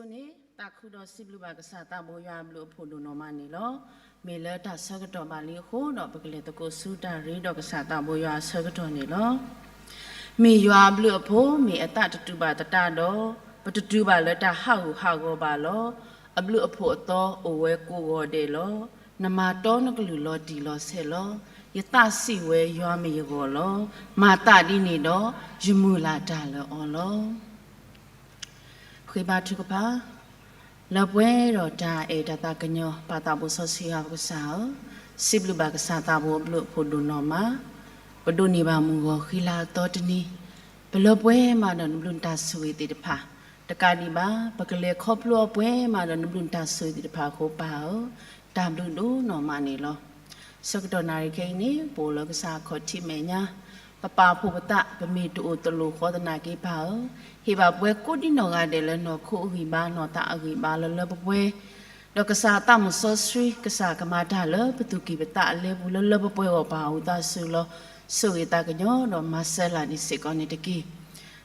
အဃိန့ၣ် သးခုဒီးစံးဘျုးဘၣ်ကစၢ်သးဘိယွၤအဘျုးအဖှိၣ်ဒိၣ်နီၢ်မးန့ၣ်လီၤ. မ့ၢ်လၢတၢ်ဆၢကတီၢ်ဘၣ်လံအဃိဒီး ပကလဲၤသကိးဆူတၢ်ရ့ဒီးကစၢ်သးဘိယွၤအဆၢကတီၢ်န့ၣ်လီၤ. မ့ၢ်ယွၤအဘျုးအဖှိၣ် မ့ၢ်အသးတတုၤဘၣ်သတးဒီး, ပတတုၤဘၣ်လၢတၢ်ဟးဂူာ်ဟးဂီၤဘၣ်လီၤ. အဘျုးအဖှိၣ်အသီအိၣ်ဝဲကိးဂီၤဒဲးလီၤ. နမၤတီနကလုၢ်လီၤတံၢ်လီၤဆဲးလီၤ. ယသးစံးဝဲယွၤမ့ၢ်ယဂီၢ်လီၤ. မၤသးဒ်န့ၣ်ဒီး ယမုၢ်လၢ်တၢ်လၢအီၤလီၤ. ဃ့ဘါထုကဖၣ်. လၢပှဲၤဒီးတၢ်အဲၣ်တၢ်သးကညီၤ ပၢ်သးဘိစီဆှံယွၤပကစၢ်ဧၢ, စံးဘျုးဘၣ်ကစၢ်သးဘိအဘျုးအဖှိၣ်ဒိၣ်နီၢ်မး, ပဒိးန့ၢ်ဘၣ်မုၢ်ဂီၤဃံလၤအသီတနံၤ, ပလၢပှဲၤမးဒီးနဘျုးနတၢ်ဆိၣ်ဂ့ၤသ့ၣ်တဖၣ်, တကးဒံးဘၣ် ပကလဲၤခီဖျိအီၤပှဲၤမးဒီးနဘျုးနတၢ်ဆိၣ်ဂ့ၤသ့ၣ်တဖၣ်အဃိ ပၢ်ဧၢ, တၢ်ဘျုးဒိၣ်နီၢ်မးန့ၣ်လီၤ. ဆၢကတီၢ်နၣ်ရံၣ်ခဲအံၤန့ၣ် ပအိၣ်လၢကစၢ်အခီၣ်ထံးမဲာ်ညါ, ပပာ်ဖှိၣ်ပသး ပမ့ၢ်တအိၣ်တလိၣ်ဃီသနာ်က့ ပၢ်ဧၢ, ဟ့ၣ်ဘၣ်ပှၤကိးဒံနီၢ်ဂၤဒဲးလၢနီၢ်ခိအဂံၢ်ဘါ နီၢ်သးအဂံၢ်ဘါလၢလၢပှဲၤပှဲၤ, ဒီးကစၢ်သးမုၢ်စီဆှံ ကစၢ်ကမၤတၢ်လၢပသူၣ်ကံၢ်ပသးအလ့ပူၤလၢလၢပှဲၤပှဲၤအဂီၢ် ပၢ်ဧၢ ဝံသးစူၤလီၤ. ဆိၣ်ဂ့ၤသးကညီၤဒီးမၤစၢၤလၢ်ဒံးစ့ၢ်ကီးန့ၣ်တက့ၢ်.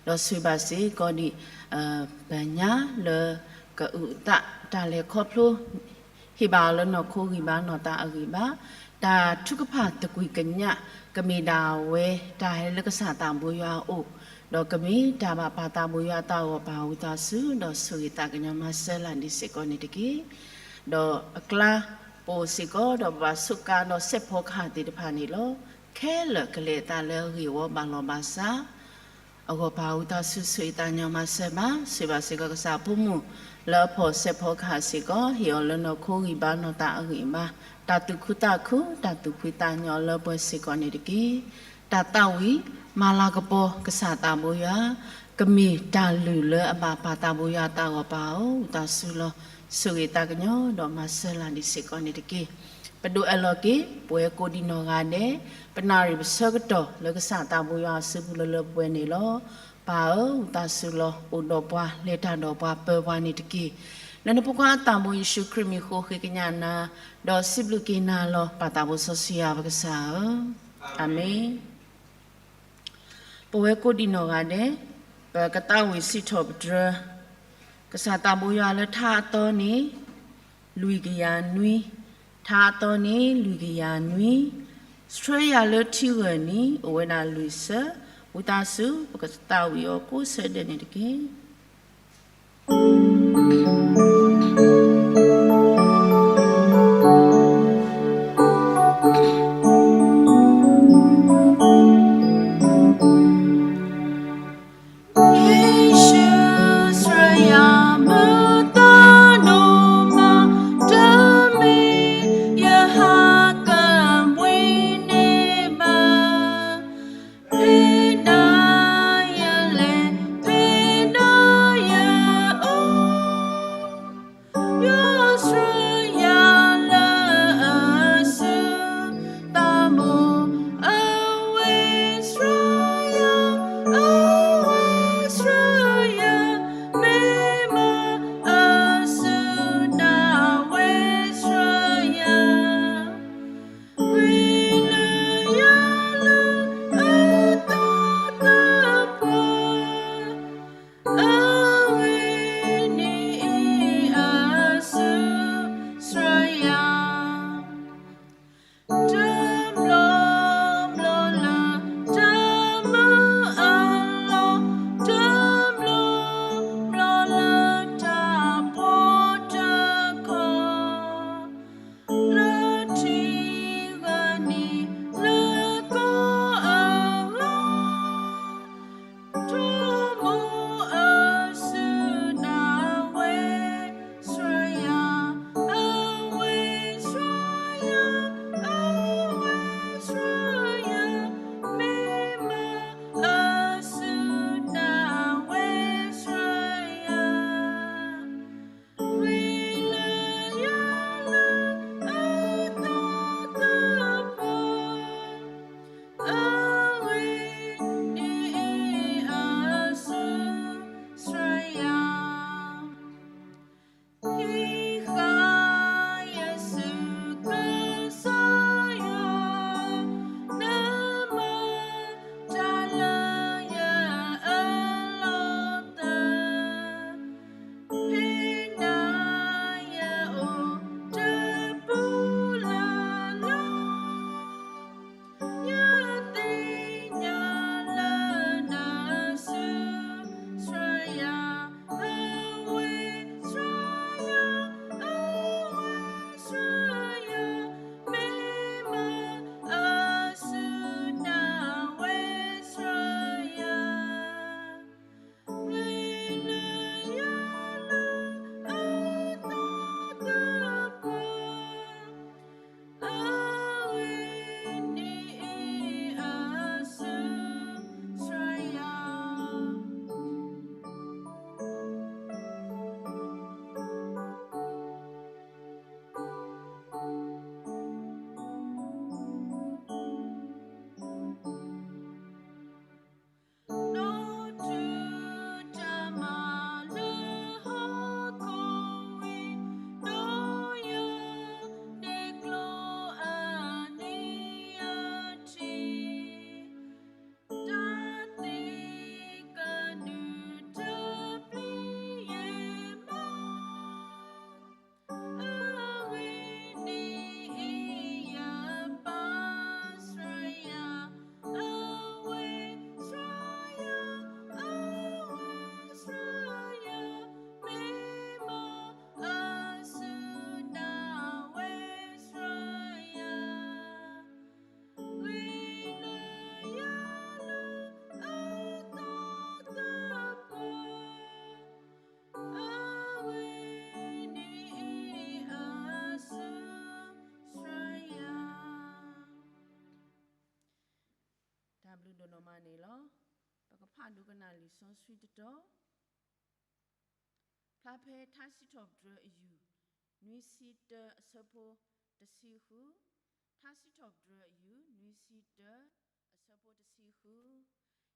ဒီးဆိၣ်ဂ့ၤဘၣ်စ့ၢ်ကီးဒံး ပညါလၢကအုၣ်အသးတၢ်လဲၤခီဖျိ ဟ့ၣ်ဘၣ်အီၤလၢနီၢ်ခိအဂံၢ်ဘါ နီၢ်သးအဂံၢ်ဘါ, တၢ်ထုကဖၣ်သကွံၢ်ကညး ကမ့ၢ်ဒၣ်ဝဲတၢ်ဟဲလၢကစၢ်သးဘိယွၤအအိၣ်, ဒီးကမ့ၢ်တၢ်ဘၣ်ပၢ်သးဘိယွၤအသးအဂီၢ် ပၢ်ဧၢ ဝံသးစူၤ ဒီးဆိၣ်ဂ့ၤသးကညီၤမၤစၢၤလၢ်ဒံးစ့ၢ်ကီးန့ၣ်တက့ၢ်. ဒီးအကျါ ပအိၣ်စ့ၢ်ကီးဒီးပဘၣ်စူးကါဒီးစဲးဖီကဟၣ်သ့ၣ်တဖၣ်န့ၣ်လီၤ. ခဲလၢာ်ကလဲၤအသးလၢအဂ့ၢ်အဝီဘၣ်လီၤဘၣ်စး အဂီၢ် ပၢ်ဧၢ ဝံသးစူၤ ဆိၣ်ဂ့ၤသးကညီၤမၤစၢၤဘၣ်, ဆိၣ်ဂ့ၤဘၣ်စ့ၢ်ကီးကစၢ်အဖိမုၣ် လၢအဖီၣ်စဲးဖီကဟၣ်စ့ၢ်ကီး ဟ့ၣ်အီၤလၢနီၢ်ခိဂံၢ်ဘါ နီၢ်သးအဂံၢ်ဘါ, တၢ်သူၣ်ခုသးခု တၢ်သူၣ်ဖှံသးညီလၢပှဲၤစ့ၢ်ကီးန့ၣ်တက့ၢ်. တၢ်သးဝံၣ်မၤလၤကပီၤကစၢ်သးဘိယွၤ, ကမ့ၢ်တၢ်လုၢ်လၢအဘၣ်ပၢ်သးဘိယွၤအသးအဂီၢ် ပၢ်ဧၢ ဝံသးစူၤလီၤ. ဆိၣ်ဂ့ၤသးကညီၤဒီးမၤစၢၤလၢ်ဒံးစ့ၢ်ကီးန့ၣ်တက့ၢ်. ပဒိးအဲၣ်လီၤက့ၤ ပဝဲကိးဒံနီၢ်ဂၤဒဲး, ပနၣ်ရံၣ်ပဆၢကတီၢ်လၢကစၢ်သးဘိယွၤအစုပူၤလၢလၢပှဲၤပှဲၤန့ၣ်လီၤ. ပၢ်ဧၢ ဝံသးစူၤလီၤ. အိၣ်ဒီးပှၤ လဲၤတၢ်ဒီးပှၤ ပၢၤပှၤန့ၣ်တက့ၢ်. လၢနဖိခွါအသးဘိယ့ၣ်ၡူးခရံာ်မံၤအဃိ ဃ့ကညးနၤ, ဒီးစံးဘျုးက့ၤနၤလီၤ ပၢ်သးဘိစီဆှံယွၤပကစၢ်ဧၢ, အၤမ့ၣ်. ပဝဲကိးဒံနီၢ်ဂၤဒဲး, ပကသးဝံၣ်စံးထီၣ်ပတြၢၤ ကစၢ်သးဘိယွၤလၢထါအသီန့ၣ် လွံၢ်ကယၤနွံ, ထါအသီန့ၣ် လွံၢ်ကယၤနွံ, ဆှၢယၤလၢထံဂၢၢ်နံၤ အိၣ်ဝဲဒၣ်လွံၢ်စၢၤ, ဝံသးစူၤ ပကသးဝံၣ်အီၤကိးဆၢဒဲးန့ၣ်တက့ၢ်. လံာ်စီဆှံတတီၤ, ဖျါဖဲထါစံးထီၣ်ပတြၢၤအယူၢ် နွံဆံတၢအဆၢဖိတဆံဃု, ထါစံးထီၣ်ပတြၢၤအယူၢ် နွံဆံတၢ အဆၢဖိတဆံဃု,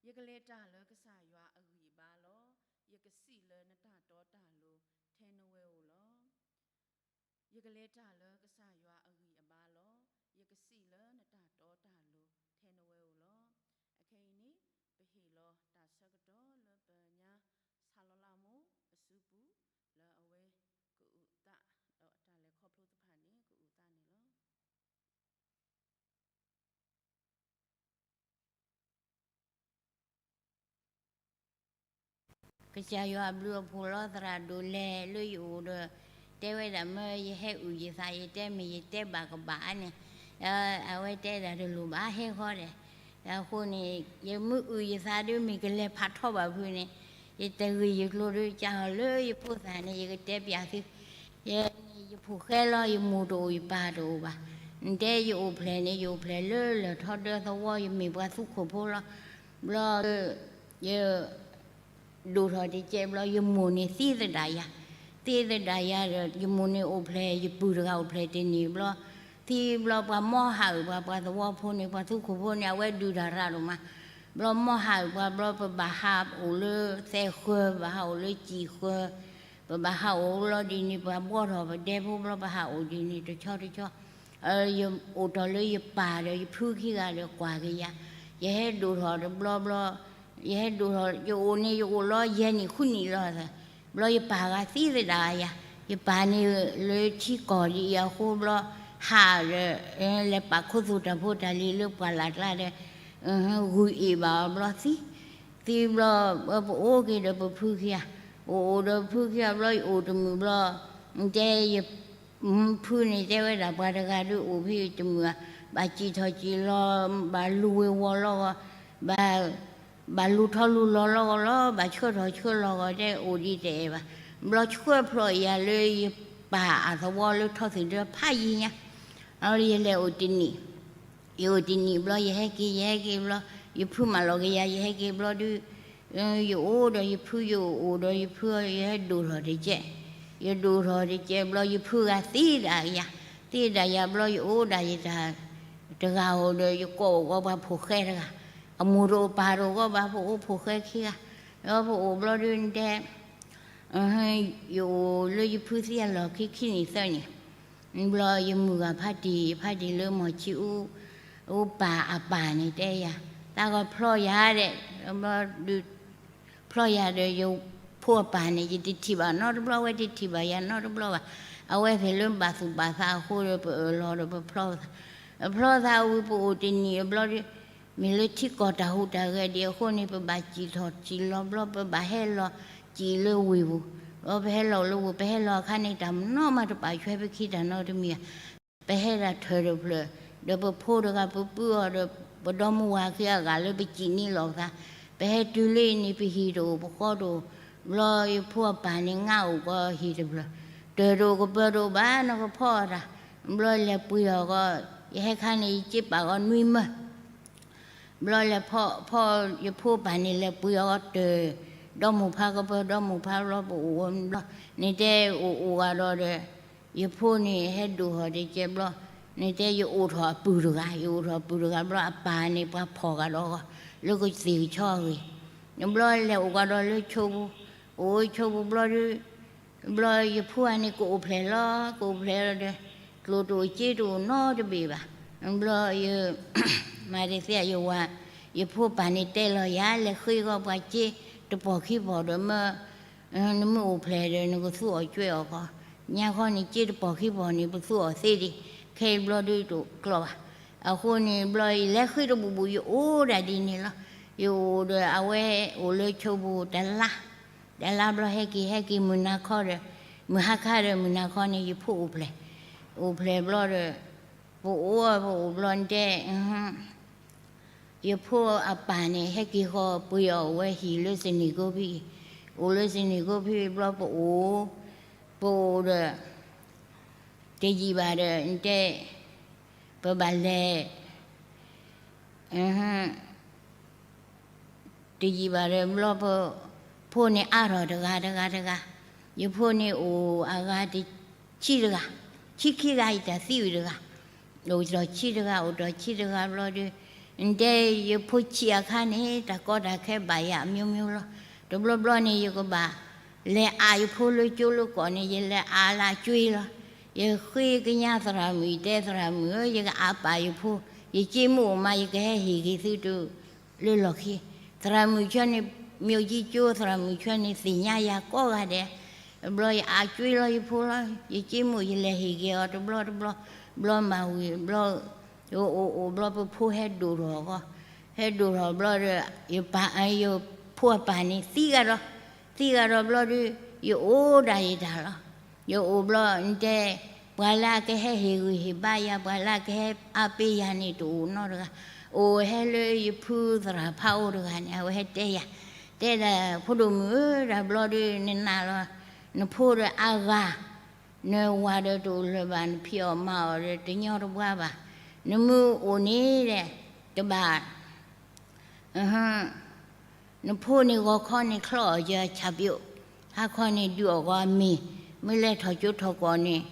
ယကလဲၤတၢ်လၢကစၢ်ယွၤအဂံၢ်အဘါလီၤ. ယကစံးလၢနတၢ်တီတၢ်လိၤထဲနဝဲဧိၤလီၤ. ယကလဲၤတၢ်လၢကစၢ်ယွၤအဂံၢ်အဘါလီၤ. ယကစံးလၢနတၢ်တီတၢ်လိၤထဲနဝဲဧိၤလီၤ. အခဲအံၤန့ၣ် ပဟ့ၣ်လီၤတၢ်ဆၢကတီၢ်လၢပညါ ဆၣ်လီၤလးမိၢ်အစုပူၤ လၢအဝဲကအုၣ်သး ဒီးတၢ်လဲၤခီဖျိသ့ၣ်တဖၣ်န့ၣ် ကအုၣ်သးန့ၣ်လီၤ. ကစၢ်ယွၤအဘျုးအဖှိၣ်လီၤ. သရၣ်ဒိၣ်လဲၤလၢယအိၣ်ဒီး တဲဝဲဒၣ်မ့ၢ်ယဟဲအုၣ်ယသး ယတဲမ့ၢ်ယတဲဘၣ်ကဘၣ်အါန့ၣ်, အဝဲတဲဒၣ်တလိၣ်ဘၣ် ဟဲဃီဒီး, အဃိန့ၣ် ယမ့ၢ်အုၣ်ယသးဒီး မ့ၢ်ကလဲၤဖးထီဘၣ်ဖုန့ၣ်, ယတဂ့ၤယကျိၤဒီး ကးအီၤလၢယဖိသၣ်န့ၣ် ယကတဲပျးသု, ယန့ၣ် ယဖိၣ်ဃဲလီၤ. ယမိၢ်တအိၣ် ယပၢ်တအိၣ်ဘၣ်. နတဲယအိၣ်ဖျဲၣ်န့ၣ် ယအိၣ်ဖျဲၣ်လၢလၢၢ်ထီဒၢသဝီ, ယမ့ၢ်ပှၤသူခိၣ်ဖိလီၤ. ဘျီ ယ ဒိၣ်ထီၣ်တကဲးဘျီ ယမိၢ်န့ၣ်သံသဒၣ်ယၤ, သံသဒၣ်ယၤဒီး ယမိၢ်န့ၣ်အိၣ်ဖျဲၣ် ယပုၢ်တဂၤအိၣ်ဖျဲၣ်တန့ၢ်ဘျီ, သံဘျီပှၤမီၢ်ဟးအုၣ်ပှၤ ပှၤသဝီဖိန့ၣ် ပှၤသူခိၣ်ဖိန့ၣ် အဝဲဒုးတၢ်ရၤဒိၣ်မး, ဘျီမီၢ်ဟးအုၣ်ပှၤဘျီ ပဘၣ်ဟးအိၣ်လၢသဲဃၢၤ ပဘၣ်ဟးအိၣ်လၢစံာ်ဃၢၤ, ပဘၣ်ဟးအိၣ်ဘျီဒ်န့ၣ် ပှၤဘှီထီၣ်ပဒဲဖိဘျီ ပဟးအိၣ်ဒ်န့ၣ်တဆီတဆီ ယအိၣ်ထီၣ်လၢယပၢ်ဒီးယဖုခံဂၤဒီးကွၢ်က့ၤယၤ, ယဟဲဒိၣ်ထီၣ်တဘျီဘျီ, ယဟဲဒိၣ်ထီၣ် ယအိၣ်န့ၣ် ယအိၣ်လီၤယဲၢ်နံၣ်ဃုနံၣ်လီၤ. ဘျီယပၢ်ဂၤသံသဒၣ်ယၤ, ယပၢ်န့ၣ်လၢထံကီၢ်ဒ်အံၤအဃိဘျီ ဟးဒီး လဲၤပာ်ခူသူၣ်တၢ်ဖိတၢ်လံၤလၢပှၢ်လၢ်ကျါဒီး ဂုာ်အ့ၣ်ဘၣ်အီၤဘျီသံ, သံဘျီ ပအိၣ်က့ၤဒီးပဖုခံဂၤ, အိၣ်အိၣ်ဒီးဖုခံဂၤဘျီ ယအိၣ်တမုာ်ဘျီ, တဲယ ဖုန့ၣ်တဲဝဲဒၣ် ပှၤတဂၤဒုးအိၣ်ဖဲတမုာ်ဧါ, ဘၣ်စံၣ်ထီၣ်စံၣ်လီၤ, ဘၣ်လူၤဝ့ၤဝီၤလီၤဂီၤ, ဘၣ် ဘၣ်လူၤထီၣ်လူၤလီၤလီၤဂီၤလီၤ, ဘၣ်ဆှၢထီၣ်ဆှၢလီၤဂီၤ တဲအိၣ်ဒ်တအဲၣ်ဘၣ်. ဘျီဆှၢဖျိးယၤလၢယပၢ်အသဝီလၢထီသုးဒၢဖးယံၤညါ, ယလဲၤအိၣ်တနံၣ် ယအိၣ်တနံၣ်ဘျီ ယဟဲက့ၤ ယဟဲက့ၤဘျီ ယဖုမၤလီၤက့ၤယၤ ယဟဲက့ၤဘျီဒုး ယအိၣ်ဒီးယဖု ယအိၣ်ဒီးယဖု ယဟဲဒိၣ်ထီၣ်တကဲး, ယဒိၣ်ထီၣ်တကဲးဘျီ ယဖုဂၤသံဒၣ်ယၤ, သံဒၣ်ယၤဘျီ ယအိၣ်ဒၣ်ယတၢ်တဂၤဧိၤဒီး ယကိးအိၣ်ကီးပှၤဖိၣ်ဃဲတဂၤ, အမိၢ်တအိၣ်ပၢ်တအိၣ်ကီးဘၣ် ပအိၣ်ဖိၣ်ဃဲခံဂၤ, ဒီးပအိၣ်ဘျီဒုးတဲ ယအိၣ်လၢယဖုသံအလီၢ်ခံခံနံၣ်သၢနံၣ်, ဘျီယမုၢ်ဂၤဖါတံၢ် ယဖါတံၢ်လၢမီၢ်ဆံအူ အိၣ်ပၢ်အပၢ်န့ၣ်တဲယၤ, တၢ်ဂီၤဖျီယၤဒဲး, ဘျီဒုး ဖျီယၤဒီးယဖိအပၢ်န့ၣ် ယတထံၣ်ဘၣ်နီတဘျီ အဝဲတထံၣ်ဘၣ်ယၤနီတဘျီဘၣ်, အဝဲသ့ၣ်လၢဘၣ်သူၣ်ဘၣ်သးအဃိဒီး ပအၢၣ်လီၤဒီးပဖျီသး, ပဖျီသးဝံၤ ပအိၣ်တနံၣ်အဘျီဒီး မ့ၢ်လၢထံကီၢ်တၢ်ဟူးတၢ်ဂဲၤဒံးအဃိန့ၣ် ပဘၣ်စံၣ်ထီၣ်စံၣ်လီၤဘျီ ပဘၣ်ဟဲလီၤစံၣ်လၢဝ့ၢ်ပူၤ, ဒီးပဟဲလီၤလၢဝ့ၢ် ပဟဲလီၤအခါန့ၣ် တၢ်မနီၤမးတပာ်ဆှဲပခံတၢ်နီတမံၤဧါ, ပဟဲဒၣ်ထၢၣ်တဖျၢၣ်, ဒီးပဖိတဂၤပပုၢ်အီၤဒီး ပဒီမါဝၤခံဂၤလၢပစံၣ်န့ၢ်လီၤပသး, ပဟဲတုၤလၢန့ၣ် ပဟံၣ်တအိၣ် ပဃီတအိၣ်, ဘျီယဖိအပၢ်န့ၣ် ငါအိၣ်ကီးဟံၣ်တဖျၢၣ်, တၢၢ်တအိၣ်ကပၢၤတအိၣ်ဘၣ် နကဖီအီၤတၢ်, ဘျီလဲၤပှ့ၤအီၤကီး, ယဟဲခါန့ၣ် ယစ့ပာ်ကီးနွံမၢ ဘျီလဲၤဖီ ဖီ ယဖိပၢ်န့ၣ် လဲၤပှ့ၤအီၤတၢၢ်, ဒီမိၢ်ဖါကပၢၤ ဒီမိၢ်ဖါဘျီ ပအိၣ်ဝဲဘျီ, နတဲအိၣ်အိၣ်ဂၤဒီးဒီး ယဖိန့ၣ်ဟဲဒိၣ်ထီၣ်တကဲးဘျီ, နတဲယအိၣ်ထီၣ်အပုၢ်တဂၤ, ယအိၣ်ထီၣ်အပုၢ်တဂၤဘျီ အပၢ်န့ၣ်ပှၤဖီၣ်ဂၤဒီးဂီၤ လၢကသ့ၣ်ကဆီအဂ့ၢ်, ဘျီလဲၤအိၣ်ကီးဒီးလၢဆိပူၤ, အိၣ်ဆိပူၤဘျီဒုး ဘျီယဖိအန့ၣ်ကအိၣ်ဖျဲၣ်လီၤ, ကအိၣ်ဖျဲၣ်လီၤဒီး ကျိၣ်တအိၣ်စ့တအိၣ်နီတဘ့ၣ်ဘၣ်. ဘျီယ မၤတသ့ယဝၤ, ယဖိပၢ်န့ၣ်တဲလီၤယၤ လဲၤဃ့ကီးပှၤစ့တပီၢ်ခံပီၢ်ဒီးမၢ နမ့ၢ်အိၣ်ဖျဲၣ်ဒီး နကသူအီၤကွဲးအီၤကီး, ညါခီန့ၣ် စ့တပီၢ်ခံပီၢ်န့ၣ် ပသူအီၤသ့ဒံး, ခဲအံၤဘျီဒုးတကျီဘၣ်. အဃိန့ၣ် ဘျီယလဲၤဃ့တဘူၣ်ဘူၣ် ယအိၣ်ဒၣ်ဒ်န့ၣ်လီၤ. ယအိၣ်ဒီးအဝဲအိၣ်လၢဆိပူၤတလါ, တလါဘျီဟဲက့ၤ ဟဲက့ၤမုၢ်နၤခီဒီး မုၢ်ဟါခါဒီးမုၢ်နၤခီန့ၣ် ယဖိအိၣ်ဖျဲၣ်, အိၣ်ဖျဲၣ်ဘျီဒီး ပအိၣ်ပအိၣ်ဘျီနတဲ ယဖိအပၢ်န့ၣ် ဟဲက့ၤဃီပှ့ၤအီၤအိၣ်ဝဲဟံၣ်လၢသန့ၤကိးဖံ, အိၣ်လၢသန့ၤကိးဖံဘျီပအိၣ်, ပအိၣ်ဒီး တယံာ်ဘၣ်ဒီး နတဲ ပဘၣ်လဲၤ တယံာ်ဘၣ်ဒီး ဘျီပဖိန့ၣ်အါထီၣ်တဂၤတဂၤတဂၤ, ယဖိန့ၣ်အိၣ်အဂၤတဆံတဂၤ, ဆံခံဂၤ ယတၢ်သံဝံၤတဂၤ, အိၣ်ထီၣ်ဆံတဂၤ အိၣ်ထီၣ်ဆံတဂၤဘျီဒီး, နတဲယဖိဆံးအခါန့ၣ် တၢ်ကီတၢ်ခဲဘၣ်ယၤအမျိုးမျိုးလီၤ. တဘျီဘျီန့ၣ် ယကဘၣ် လဲၤအးယဖိလၢကၠိလၢကီၢ်န့ၣ် ယလဲၤအးလၢအကွ့လီၤ. ယဃ့ကညးသရၣ်မုၣ် ယတဲသရၣ်မုၣ်ဧၢ ယကအးပာ်ယဖိ, ယစ့မုၢ်အိၣ်မး ယကဟဲဟ့ၣ်ဂ့ၤသုတ လၢလီၢ်ခံ, သရၣ်မုၣ်ဆၢန့ၣ် မ့ၢ်အိၣ်ကံကၠိ သရၣ်မုၣ်ဆၢန့ၣ် သ့ၣ်ညါယၤကိးဂၤဒဲး, ဘျီယအးကွ့လီၤယဖိလီၤ, ယစ့မုၢ် ယလဲၤဟ့ၣ်ဂ့ၤအီၤတဘျီတဘျီ, ဘျီမၤဝံၤ ဘျီ ယအိၣ်အိၣ်ဘျီ ပဖိဟဲဒိၣ်ထီၣ်အဂီၢ်, ဟဲဒိၣ်ထီၣ်ဘျီဒီး ယပၢ် ယဖိအပၢ်န့ၣ် သံဂၤဒီး, သံဂၤဒီးဘျီဒီး ယအိၣ်ဒၣ်ယတၢ်လီၤ. ယအိၣ်ဘျီ နတဲ ပှၤလၢအကဟဲဟ့ၣ်ဂံၢ်ဟ့ၣ်ဘါယၤ ပှၤလၢအကဟဲအါပ့ၤယၤန့ၣ် တအိၣ်နီတဂၤ, အိၣ်ဟဲလၢယဖုသရၣ်ဖးအိၣ်တဂၤန့ၣ် အဝဲဟဲတဲယၤ, တဲဒၣ် ဖိဒိၣ်မုၣ်ဧၢ တဘျီဒီး နနာ်လီၤ, နဖိဒီးအါဂၤ, နဝၤဒီးတအိၣ်လၢၤဘၣ်, နဖံးအီၣ်မၤအီၣ်ဒီးတညီတပှၢ်ဘၣ်, နမုၢ်အိၣ်န့ၣ်ဒီး တဘၣ် နဖိန့ၣ် ဂီၤခီန့ၣ် ချီအီၣ်က့ၤဆၣ်ပျိ, ဟါခီန့ၣ်ဒုးအီၣ်က့ၤအမ့ၤ, မ့ၢ်လဲၤထီၣ်ကၠိထီၣ်ကီၢ်န့ၣ်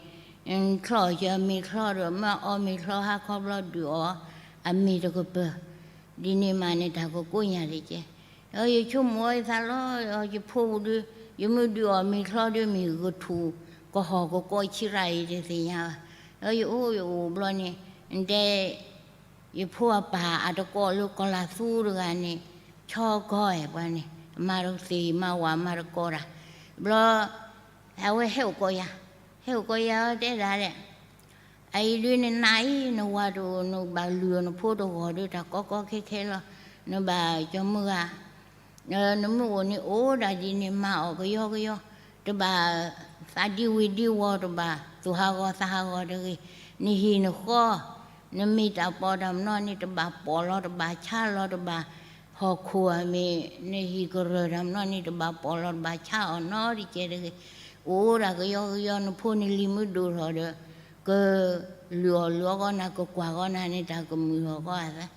ချီအီၣ်က့ၤအမ့ၤချီဒီး မ့ၢ်အီမ့ၤချီ ဟါခီဘျီဒုးအီၣ်အမ့ၤတကပၤ, ဒ်န့ၣ်မးန့ၣ် တၢ်ကကိးညါတက့ၢ်. ဒီးယဆိကမိၣ်ယသးလီၤ, ယဖိပူၤဒီး ယမ့ၢ်ဒုးအီၣ်မ့ၤချီဒီး မ့ၢ်ဂထူၣ်ကဟီၣ်ကကိးဆံးရၣ်အံၤ တသ့ၣ်ညါဘၣ်. ဒီးယအိၣ်ယအိၣ်ဘျီန့ၣ် နတဲ ယဖိအပၢ်အတကိးလၢကီၤလၤသူတဂၤန့ၣ် ဆီကီၢ်အဲၣ်ပှၤန့ၣ် မၤတသ့ၣ်မၤဝၤမၤတကိးတၢ်, ဘျီ အဝဲဟဲအိၣ်ကိးယၤ, ဟဲအိၣ်ကိးယၤတဲဒၣ်ဒဲး, အအံၤဒုးနနာ်အံၤ နဝၤတအိၣ် နဘၣ်လုၢ်အီၣ်နဖိတဂီၤဒီး တၢ်ကီကီခဲခဲလီၤ, နဘၣ်ကၠီၤမုၢ်ဂၤ နမုၢ်အိၣ်န့ၣ် အိၣ်ဒၣ်ဒ်န့ၣ် မၤအီၣ်ကယီကယီ, တဘၣ်သးဒံဝံၤဒံဝီၤ, တဘၣ်သူၣ်ဟးဂီၤသးဟးဂီၤတဂ့ၤ, နဟံၣ်နဃီ, နမ့ၢ်တၢ်ပီးတၢ်မနီၤန့ၣ် တဘၣ်ပီးလီၤ တဘၣ်ဆါလီၤ, တဘၣ်ဟီၣ်ခိၣ်အမ့ၢ် နဟံၣ်ကရၢၢ်တၢ်မနီၤန့ၣ် တဘၣ်ပီးလီၤ တဘၣ်ဆါအီၤနီတကဲးတဂ့ၤ, အိၣ်ဒၣ်ကယီကယီ, နဖိန့ၣ်လံၤမုၢ်ဒိၣ်ထီၣ်ဒီး ကလုၢ်အီၣ်လုၢ်အီကီးနၤ, ကကွၢ်ကီးနၤန့ၣ် တၢ်ကမုာ်ထီၣ်ကီးအသး,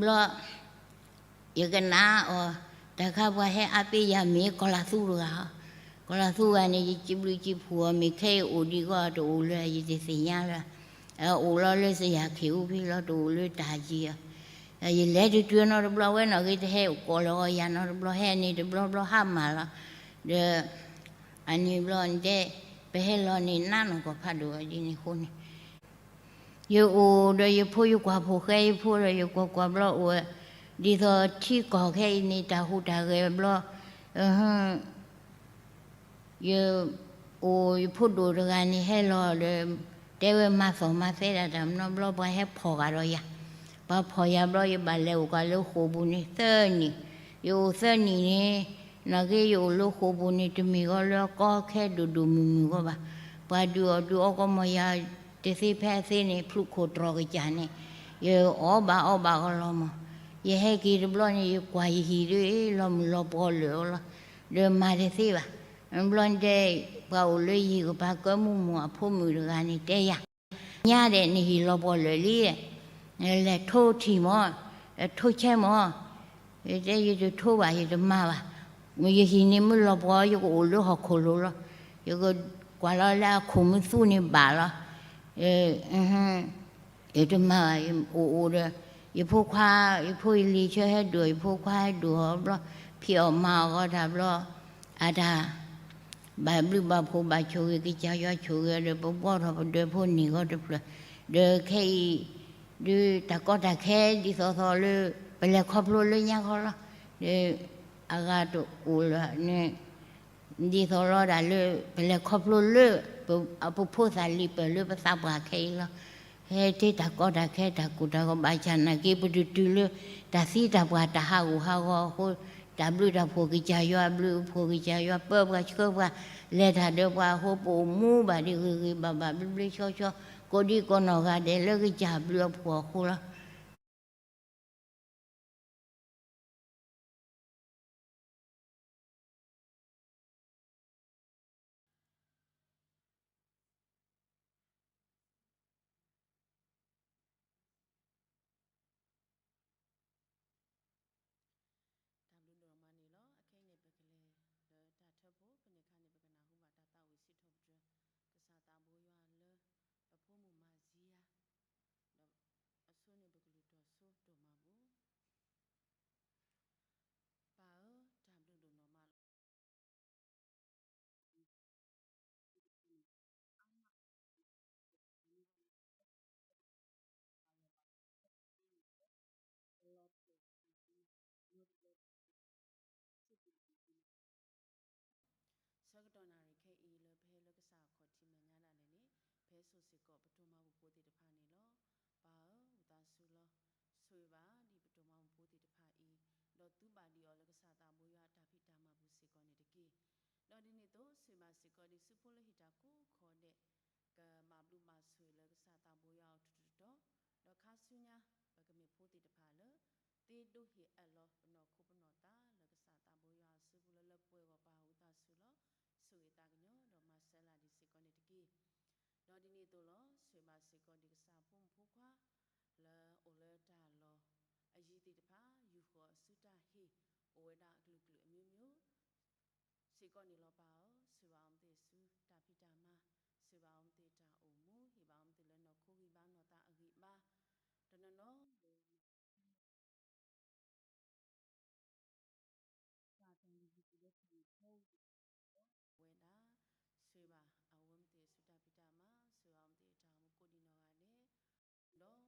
ဘျီ ယကနၣ်အီၤ, တၢ်ခါပှၤဟဲအါပ့ၤယၤမ့ၢ်ကီၤလၤသူတဂၤ, ကီၤလၤသူဂၤန့ၣ် ယစံးဘျုးစံးဖှိၣ်အီၤ မ့ၢ်ခဲအံၤအိၣ်ဒံးကီးတအိၣ်လၢၤ ယတသ့ၣ်ညါလၢၤ, အိၣ်လီၤလၢစယၤခ့ၣ်အူဖံလီၤ တအိၣ်လၢတၢ်ယံၤအီၤ, ယလဲၤတတုၤနီတဘျီ ဝဲနီၢ်ဂ့ၤတဟဲအိၣ်ကိးလၢၤအီၤယၤနီတဘျီ ဟဲန့ၣ်တဘျီဘျီဟါမၢ်လီၤ, ဒီး အန့ၣ်ဘျီနတဲ ပဟဲလီၤန့ၣ် နးနီၢ်ကီၢ်ဖးဒိၣ်ဒ်န့ၣ်အဃိန့ၣ် ယအိၣ်ဒီးယဖိ ယကွၢ်ဖိဃဲယဖိဒီး ယကွၢ်ကွၢ်ဘျီအိၣ်ဝဲ ဒ်သိးထံကီၢ်ခဲအံၤန့ၣ် တၢ်ဟူးတၢ်ဂဲၤဘျီ, ယအိၣ်ယဖိဒိၣ်တဂၤန့ၣ်ဟဲလီၤဒီး တဲဝဲမၤသီၣ်မၤသဲဒၣ်တၢ်မနီၤဘျီ ပှၤဟဲဖီၣ်ဂာ်ဒီးယၤ, ပှၤဖီၣ်ယၤဘျီ ယဘၣ်လဲၤအိၣ်ကွၢ်လၢဃိာ်ပူၤန့ၣ်သၢနံၣ်, ယအိၣ်သၢနံၣ်န့ၣ် နာ်က့ယအိၣ်လၢဃိာ်ပူၤန့ၣ် တမ့ၢ်ဂီၤလၢအကီခဲဒိၣ်ဒိၣ်မုၢ်မုၢ်ဂီၢ်ဘၣ်, ပှၤဒုးအီၣ်ဒုးအီကီးမၢ်ယၤ တသ့ဖဲအသ့န့ၣ် ဖျူးခိၣ်တြီၢ်ကစၢ်န့ၣ်, ယအီၣ်ဘၣ်အီဘၣ်ကလီၤမၢ်, ယဟဲက့ၤတဘျီန့ၣ် ယကွၢ်ယဟံၣ်ဒီး လီၤမုၢ်လီၤပှီၤလၢာ်လီၤ, ဒီးမၤတသ့ဘၣ်, ဘျီတဲ ပှၤအိၣ်လၢယဟံၣ်ကပၤကၢမူမူၢ်အဖိမုၣ်တဂၤန့ၣ် တဲယၤ ညါဒဲး နဟံၣ်လီၤပှီၤလၢာ်လံ, လဲၤထိထံၣ်မၢ်, ထိဆဲမၢ်, ယတဲယတထိဘၣ် ယတမၤဘၣ်, ယဟံၣ်န့ၣ်မ့ၢ်လီၤပှီၤ ယကအိၣ်လၢဟီၣ်ခိၣ်လိၤလီၤ, ယကကွၢ်လီၤလၢအခိၣ်မုၢ်သူန့ၣ်ဘၣ်လီၤ, ယတမၤဘၣ် အိၣ်အိၣ်ဒီး ယဖိခွါ ယဖိယလံၤဆၢဟဲဒိၣ် ယဖိခွါဟဲဒိၣ်ဟီဘျီ ဖံးအီၣ်မၤအီၣ်ဂီၤတၢ်ဘျီ အတၢ် ဘၣ်ဘျုးဘၣ်ဖှိၣ်ဘၣ်ဆိၣ်ဂ့ၤ ကစၢ်ယွၤဆိၣ်ဂ့ၤဒီး ပဘှီထီၣ်ပဒၢးဖိန့ၢ်ဂီၤတဖျၢၣ်, ဒီးခဲအံၤ ဒုးတၢ်ကီတၢ်ခဲဒ်သိးသိးလၢ ပလဲၤခီဖျိလၢညါခီလီၤ, ဒီးအဂၤတအိၣ်လၢၤန့ၣ် ဒ်သိးလီၤဒၣ်လၢ ပလဲၤခီဖျိလၢ ပဖိသၣ်လံၤပၢၢ်လၢပသးပှၢ်ခဲအံၤလီၤ. ဟဲတ့ၢ်တၢ်ကီတၢ်ခဲတၢ်ကူၣ်တၢ်ဂီၤဘၣ်ဆၣ်နာ်က့ ပတတုၤလၢ တၢ်သံတၢ်ပှၢ်တၢ်ဟးဂူာ်ဟးဂီၤအဃိ, တၢ်ဘျုးတၢ်ဖှိၣ်ကစၢ်ယွၤအဘျုးအဖှိၣ် ကစၢ်ယွၤပၢပှၤဆှၢပှၤ လဲၤတၢ်ဒီးပှၤအဃိ ပအိၣ်မူဘၣ်ဒ်ဂ့ၤဂ့ၤဘၣ်ဘၣ်ဘျ့ဘျ့ဆှီဆှီ ကိးဒံကိးနီၢ်ဂၤဒဲးလၢကစၢ်အဘျုးအဖှိၣ်အဃိလီၤ. ဒီးသူဘၣ်ဒံးအီၤလၢကစၢ်သးဘိယွၤအတၢ်ဖံးတၢ်မၤပူၤစ့ၢ်ကီးန့ၣ်တက့ၢ်. ဒီးဒ်န့ၣ်အသိး ဆိၣ်ဂ့ၤဘၣ်စ့ၢ်ကီးဒံးဆူဖိလၢဟ့ၣ်တၢ်ကိးခီဒဲး ကမၤဘျုးမၤဆိၣ်ဂ့ၤလၢကစၢ်သးဘိယွၤအအိၣ်တတီၤတီၤ, ဒီးခါဆူညါ ပကမ့ၢ်ဖိသ့ၣ်တဖၣ်လၢ သ့ဒိးဟ့ၣ်အၢၣ်လီၤပနီၢ်ခိပနီၢ်သးလၢကစၢ်သးဘိယွၤအစုပူၤလၢလၢပှဲၤဂီၢ်ပာ်အုၣ်သးဆူလီၤ. ဆိၣ်ဂ့ၤသးကညီၤဒီးမၤစၢၤလၢ်ဒံးစ့ၢ်ကီးန့ၣ်တက့ၢ်. ဒီးဒ်န့ၣ်အသိးလီၤ ဆိၣ်ဂ့ၤဘၣ်စ့ၢ်ကီးဒံးကစၢ်ဖိမုၣ်ဖိခွါ လၢအိၣ်လၢတၢ်လီၢ်အယံၤသ့ၣ်တဖၣ် ယူာ်ဃီၤအစုတၢ်ဟ့ၣ် အိၣ်ဝဲဒၣ်အကလုာ်ကလုာ်အမျိုးမျိုး စ့ၢ်ကီးန့ၣ်လီၤပၢ်ဧၢ, ဆိၣ်ဂ့ၤဘၣ်အီၤမ့ၢ်သ့ၣ်ဆူတၢ်ဖံးတၢ်မၤ, ဆိၣ်ဂ့ၤဘၣ်အီၤမ့ၢ်သ့ၣ်တၢ်အိၣ်မူ, ဟ့ၣ်ဘၣ်အီၤမ့ၢ်သ့ၣ်လၢနီၢ်ခိဂံၢ်ဘါနီၢ်သးအဂံၢ်အဘါ, တနီၤနီၤ ဝဲဒၣ် ဆိၣ်ဂ့ၤဘၣ်အဝဲမ့ၢ်သ့ၣ်ဆူတၢ်ဖံးတၢ်မၤ, ဆိၣ်ဂ့ၤဘၣ်အီၤမ့ၢ်သ့ၣ်တၢ်အိၣ်မူကိး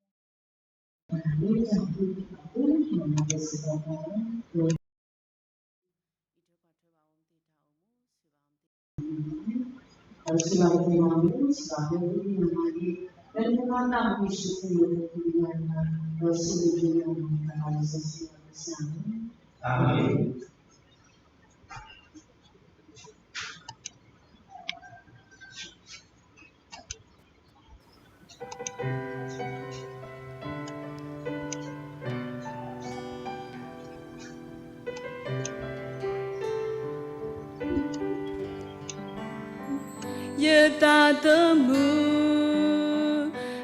ဒံးနီၢ်ဂၤဒဲး, ဒီးပှၤလၢအမၤလၤကပီၤကစၢ် အံးထွဲကွၢ်ထွဲဘၣ်အဝဲမ့ၢ်သ့ၣ်တၢ်အိၣ်မူ, ဆိၣ်ဂ့ၤဘၣ်အီၤမ့ၢ်သ့ၣ် ယသးသမူ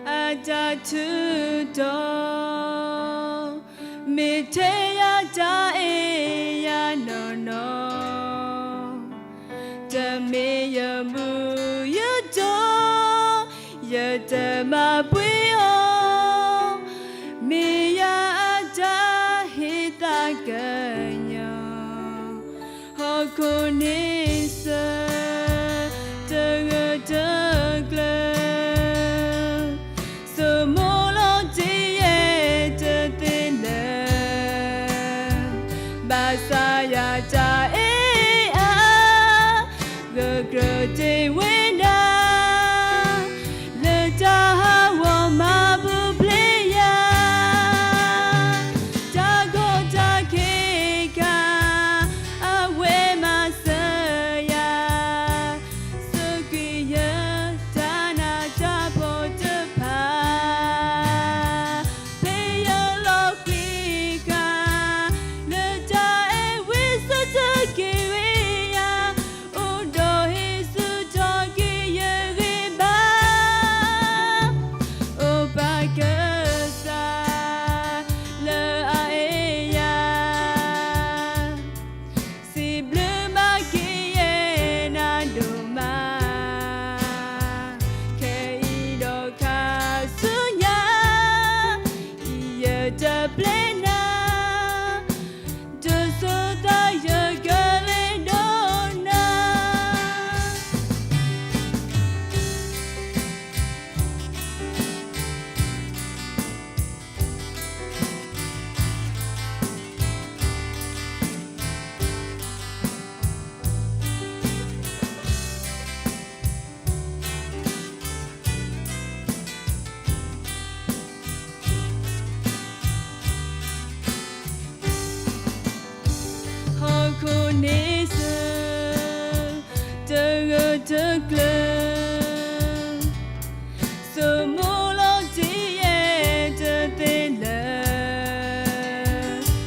အတၢ်ထူးတီၤ, မ့ၢ်ထဲယၤတၢ်အဲၣ်ယၤနီၢ်နီၢ်, တမ့ၢ်ယမူယတီၤ, ယတမၤပှဲၤအီၤ, မ့ၢ်ယၤအတၢ်ဟ့ၣ်သးကညီၤ, ဟီၣ်ခိၣ်န့ဆၢၣ် တဂၢၢ်တကျၢၤ ဆိမိၣ်လီၤတ့ၢ်ယဲၢ်တသ့လၢၤ, ဘၣ်ဆၣ်ယၤတၢ်အဲၣ်အါ ဂၢၢ်ကျၢၤတ့ၢ်ဝဲဒၣ် လၢတၢ်ဟးဂီၤမၤပူၤဖျဲးယၤ, တၢ်ကီတၢ်ခဲခါ အဝဲမၤစၢၤယၤ, စူးကွံာ်ယတၢ်နးတၢ်ဖှီၣ်တဖၣ် ဖဲယလီၤဃံးဃာ် လၢတၢ်အဲၣ်ဝဲဆၢထၢၣ်က့ၤဝဲယၤ, အိၣ်ဒီးဟ့ၣ်ဆူၣ်ထီၣ်က့ၤယဂံၢ်ဘါ, အိၣ်ပၢ်ကစၢ် လၢအအဲၣ်ယၤ စံးဘျုးဘၣ်က့ၤယဲနၤဒိၣ်မး, ခဲအံၤဒီးခါဆူညါ ယတပျဲနၤ, တစိၤသးယကလဲၤဒီးနၤ. ဟီၣ်ခိၣ်န့ဆၢၣ် တဂၢၢ်တကျၢၤ ဆိမိၣ်လီၤတ့ၢ်ယဲၢ်တသ့လၢၤ,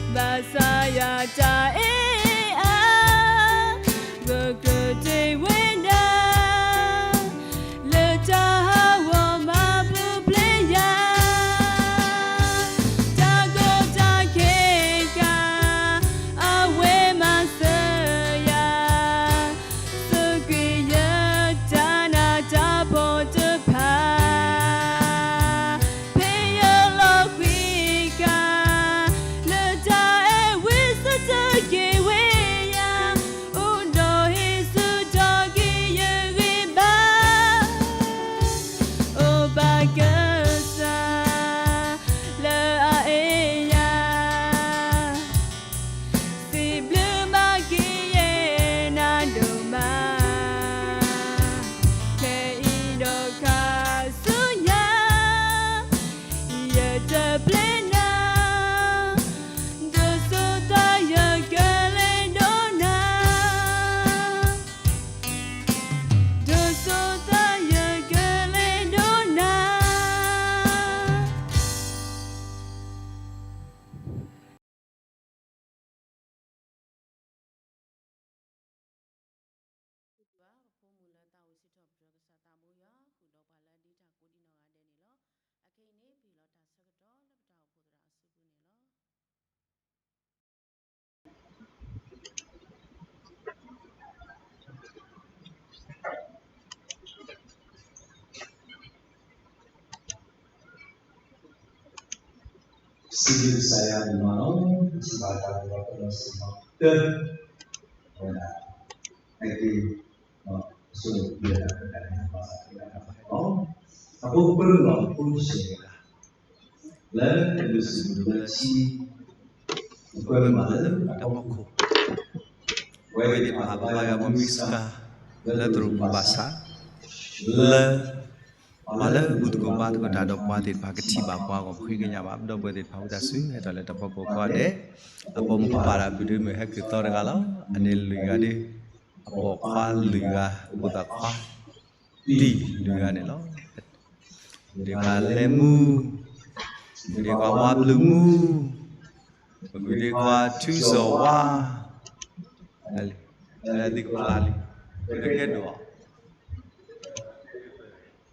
ဘၣ်ဆၣ်ယၤတၢ်အဲၣ်အါ ဂၢၢ်ကျၢၤတ့ၢ်ဝဲဒၣ် လၢတၢ်ဟးဂီၤမၤပူၤဖျဲးယၤ, တၢ်ကီတၢ်ခဲခါ အဝဲမၤစၢၤယၤ, စူးကွံာ်ယတၢ်နးတၢ်ဖှီၣ်တဖၣ်, ဖဲယလီၤဃံးဃာ် လၢတၢ်အဲၣ်ဝဲဆၢထၢၣ်က့ၤဝဲယၤ, အိၣ်ဒီးဟ့ၣ်ဆူၣ်ထီၣ်က့ၤယဂံၢ်ဘါ, အိၣ်ပၢ်ကစၢ် လၢအအဲၣ်ယၤ, စံးဘျုးဘၣ်က့ၤယဲနၤဒိၣ်မး, ခဲအံၤဒီးခါဆူညါ ယတပျဲနၤ စံးဘျုးကစၢ်ယွၤဒိၣ်မးလီၤ. ပထံၣ်ဘၣ်တၢ်ကဘီကလီၤစ့ၢ်ကီးတၢ် ဝဲဒၣ် အက့ၤ ဆိၣ်ဂ့ၤပှၤတၢ် လီၤ. အဃိပၢလီၤဖိဆံးတဂၤ လၢတၢ်ဒုးစူၣ်ဒိၣ်လၢထံ ကွဲမးလၢတၢ်ဖီခိၣ် ဝဲသ့ၣ်တဖၣ်ဘါယွၤမုၢ်မံဆူၣ်ခါ လၢသရိာ်ပူၤဘၣ်ဆၣ် လၢ ပှၤလၢအဘူၣ်သကိးဘါသကိးတၢ်ဒီးပှၤသ့ၣ်တဖၣ်ကထံၣ်ဘၣ်ပှၤဂီၢ် ပဃ့ကညးဘၣ် ပဒီပုၢ်ဝဲၢ်သ့ၣ်တဖၣ်ဝံသးစူၤ ဟဲထီၣ်လၢတၢ်ဖီခိၣ်ကိးဂၤဒဲး အပိာ်မုၣ်ပပၢ်ဒီးအပုၢ်ဒုမုၣ်ဟဲကုၢ်သီတဂၤလီၤ. အန့ၣ်လွံၢ်ဂၤဒီး အပိာ်ခွါလွံၢ်ဂၤ အပိာ်သးခွါတံၢ်လွံၢ်ဂၤန့ၣ်လီၤ. ဒ့ခွါလဲၤမူ, ဒ့ခွါဝါဘျုးမူ, ဒ့ခွါထူစီၤဝါ, လၢသ့ၣ်ကဖျါလံ, ကဲဒိၣ်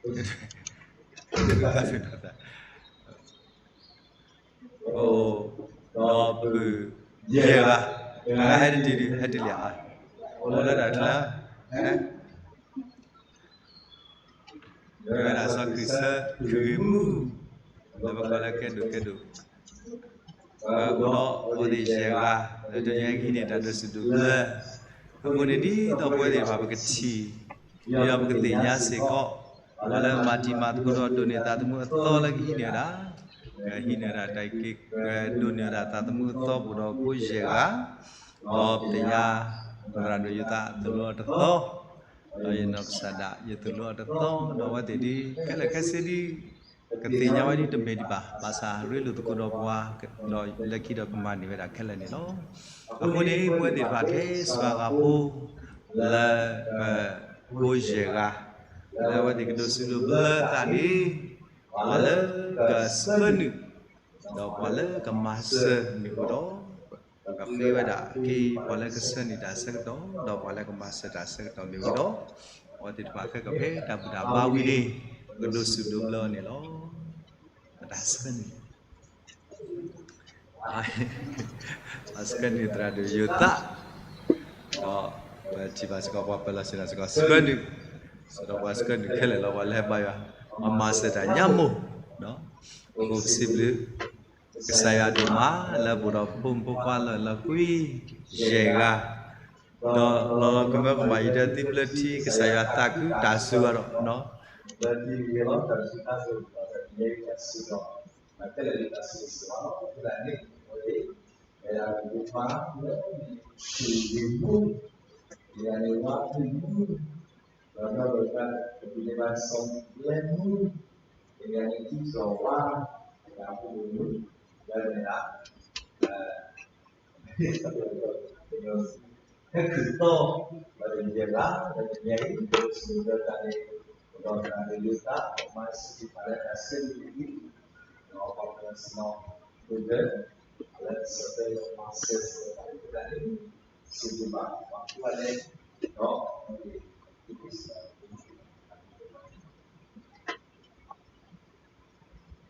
အီၤ ဒီပုၢ်ယဲၢ်ဂၤ, ဟဲတတုၤဒုး ဟဲတလၢအါ, အိၣ်လၢတၢ်ချၢ, ဝဲဒၣ်စီၤခုၣ်ဆၢခုၣ်ဂ့ၤမူ, လၢပကိးလၢကဲဒိၣ်ကဲဒိၣ်, ပအိၣ်ဒီးအဝဲသ့ၣ်ယဲၢ်ဂၤ, လၢတနံၤအံၤဟံးန့ၢ်တၢ်ဒိးစူၣ်ဒိးဘျၢ, အဃိန့ၣ်ဒ်သိးပဝဲသ့ၣ်တဖၣ်ပကထံၣ် ဒီးပကသ့ၣ်ညါစ့ၢ်ကီး, ပှၤလၢမၤတံၤမၤသကိးဒီးဒိးန့ၢ်သးသမူအသီလၢကဟံးန့ၢ်ဝဲဒၣ်, ကဟံးန့ၢ်ဝဲဒၣ်တၢ်က့ၤကဒိးန့ၢ်ဝဲဒၣ်သးသမူအသီပူၤဒီးဖိယဲၢ်ဂၤ, ဒီးပသ့ၣ်ညါ သရၣ်ဒိၣ်ယိၤသးသိၣ်လိအီၤတသီ, ဒီးယနီၢ်ကစၢ်ဒၣ်ယသိၣ်လိအီၤတသီ, ဒီးအဝဲသ့ၣ်ဒ်ခဲလၢာ်ခဲဆ့ဒ် ကသ့ၣ်ညါဝဲဒ်တမ့ၢ်ဒံးဘၣ်, ဘၣ်ဆၣ်ရ့လိာ်သကိးဒီးပှၤ, ဒီးလၢခံဒီးကမၤန့ၢ်ဝဲဒၣ်ခဲလၢာ်န့ၣ်လီၤ. အဃိန့ၣ် ပဝဲသ့ၣ်တဖၣ်ထဲစှၤဂၤဖိ လၢ ပ ဖိယဲၢ်ဂၤ, လၢအဝဲသ့ၣ်ကဒိးစူၣ်ဒိးဘျၢသးန့ၣ်, ပှၤလၢကဆှၢနုာ်, ဒီးပှၤလၢကမၤစၢၤမ့ၢ်အိၣ်ဒီး ပကဃ့ဝဲဒၣ်က့ၤ ပှၤလၢကဆှၢနုာ်တၢ်ဆၢကတီၢ် ဒီးပှၤလၢကမၤစၢၤတၢ်ဆၢကတီၢ်မ့ၢ်အိၣ်ဒီး, အဝဲသ့ၣ်တဖၣ်ခဲကဖဲတၢ်ဘူၣ်တၢ်ဘါဝံၤန့ၣ် ပကဒိးစူၣ်ဒိးဘျၢအီၤန့ၣ်လီၤ. ပတၢ်ဆှၢနုာ် ပှၤဆှၢနုာ်သရၣ်ဒိၣ်ယိၤသး, ဒီးပထံၣ်ဘၣ်စ့ၢ်ကီးပှၤပၢၤလီၢ်ဆ့ၣ်နီၤစ့ၢ်ကီးဆှၢနုာ်, စ့ၢ်ကီးပှၤဆှၢနုာ်ခဲလၢာ်လီၤ ပှၤလၢဟဲဘါယွၤ, ပှၤမၤစၢၤတၢ်ညါမိၢ်, ပစံးဘျုး ကစၢ်ယွၤဒိၣ်မး လၢအဘူးဒီးဖိမုၣ်ဖိခွါလၢလၢကွံ ယဲၢ်ဂၤ, ဒီးလီၤလီၤကမၢကမၣ်အံၤဒီးသုဘျၢထံ ကစၢ်ယွၤသးခုတၢ်စူၤအီၤဒီး, ဘျၢထံဂ့ၤလီၤ တၢ်စူၤတၢ်စူၤဒီး တၢ်စူၤဒီး ခဲလၢာ်လၢတၢ်စူၤစ့ၢ်ကီးလီၤ အဃိသတးန့ၣ် အဝဲ ဝဲဒၣ်ပှၤမၤ လၢမူ ယၤန့ၣ်ဝါဖုမူ ဒီးဒီးကဘုးန့ၢ်ဘၣ်စီၤလဲမူ ယၤန့ၣ်ထံစီၤဝါ ယၤဖိမူ ဒီးန့ၣ်ဒၣ် ဟဲခုၣ်သီ ဒီးတနံၤအံၤ ဒီးတနံၤအံၤ ဒီးစံးဘျုးတၢ်န့ၣ် ဒီးတၢ်န့ၣ်ယိၤသး မၤစၢၤတဖၣ်လၢတၢ်ဆၢဂ့ၤအံၤ ဒီးပှၤကညီစနီၤ ဒိၣ်ဒၢ လၢကစၢ်တဲလီၤမၤစၢၤစၢၤတၢ်န့ၣ် စံးဘျုးဘၣ်ပှၤကိးဂၤဒဲး ဒီး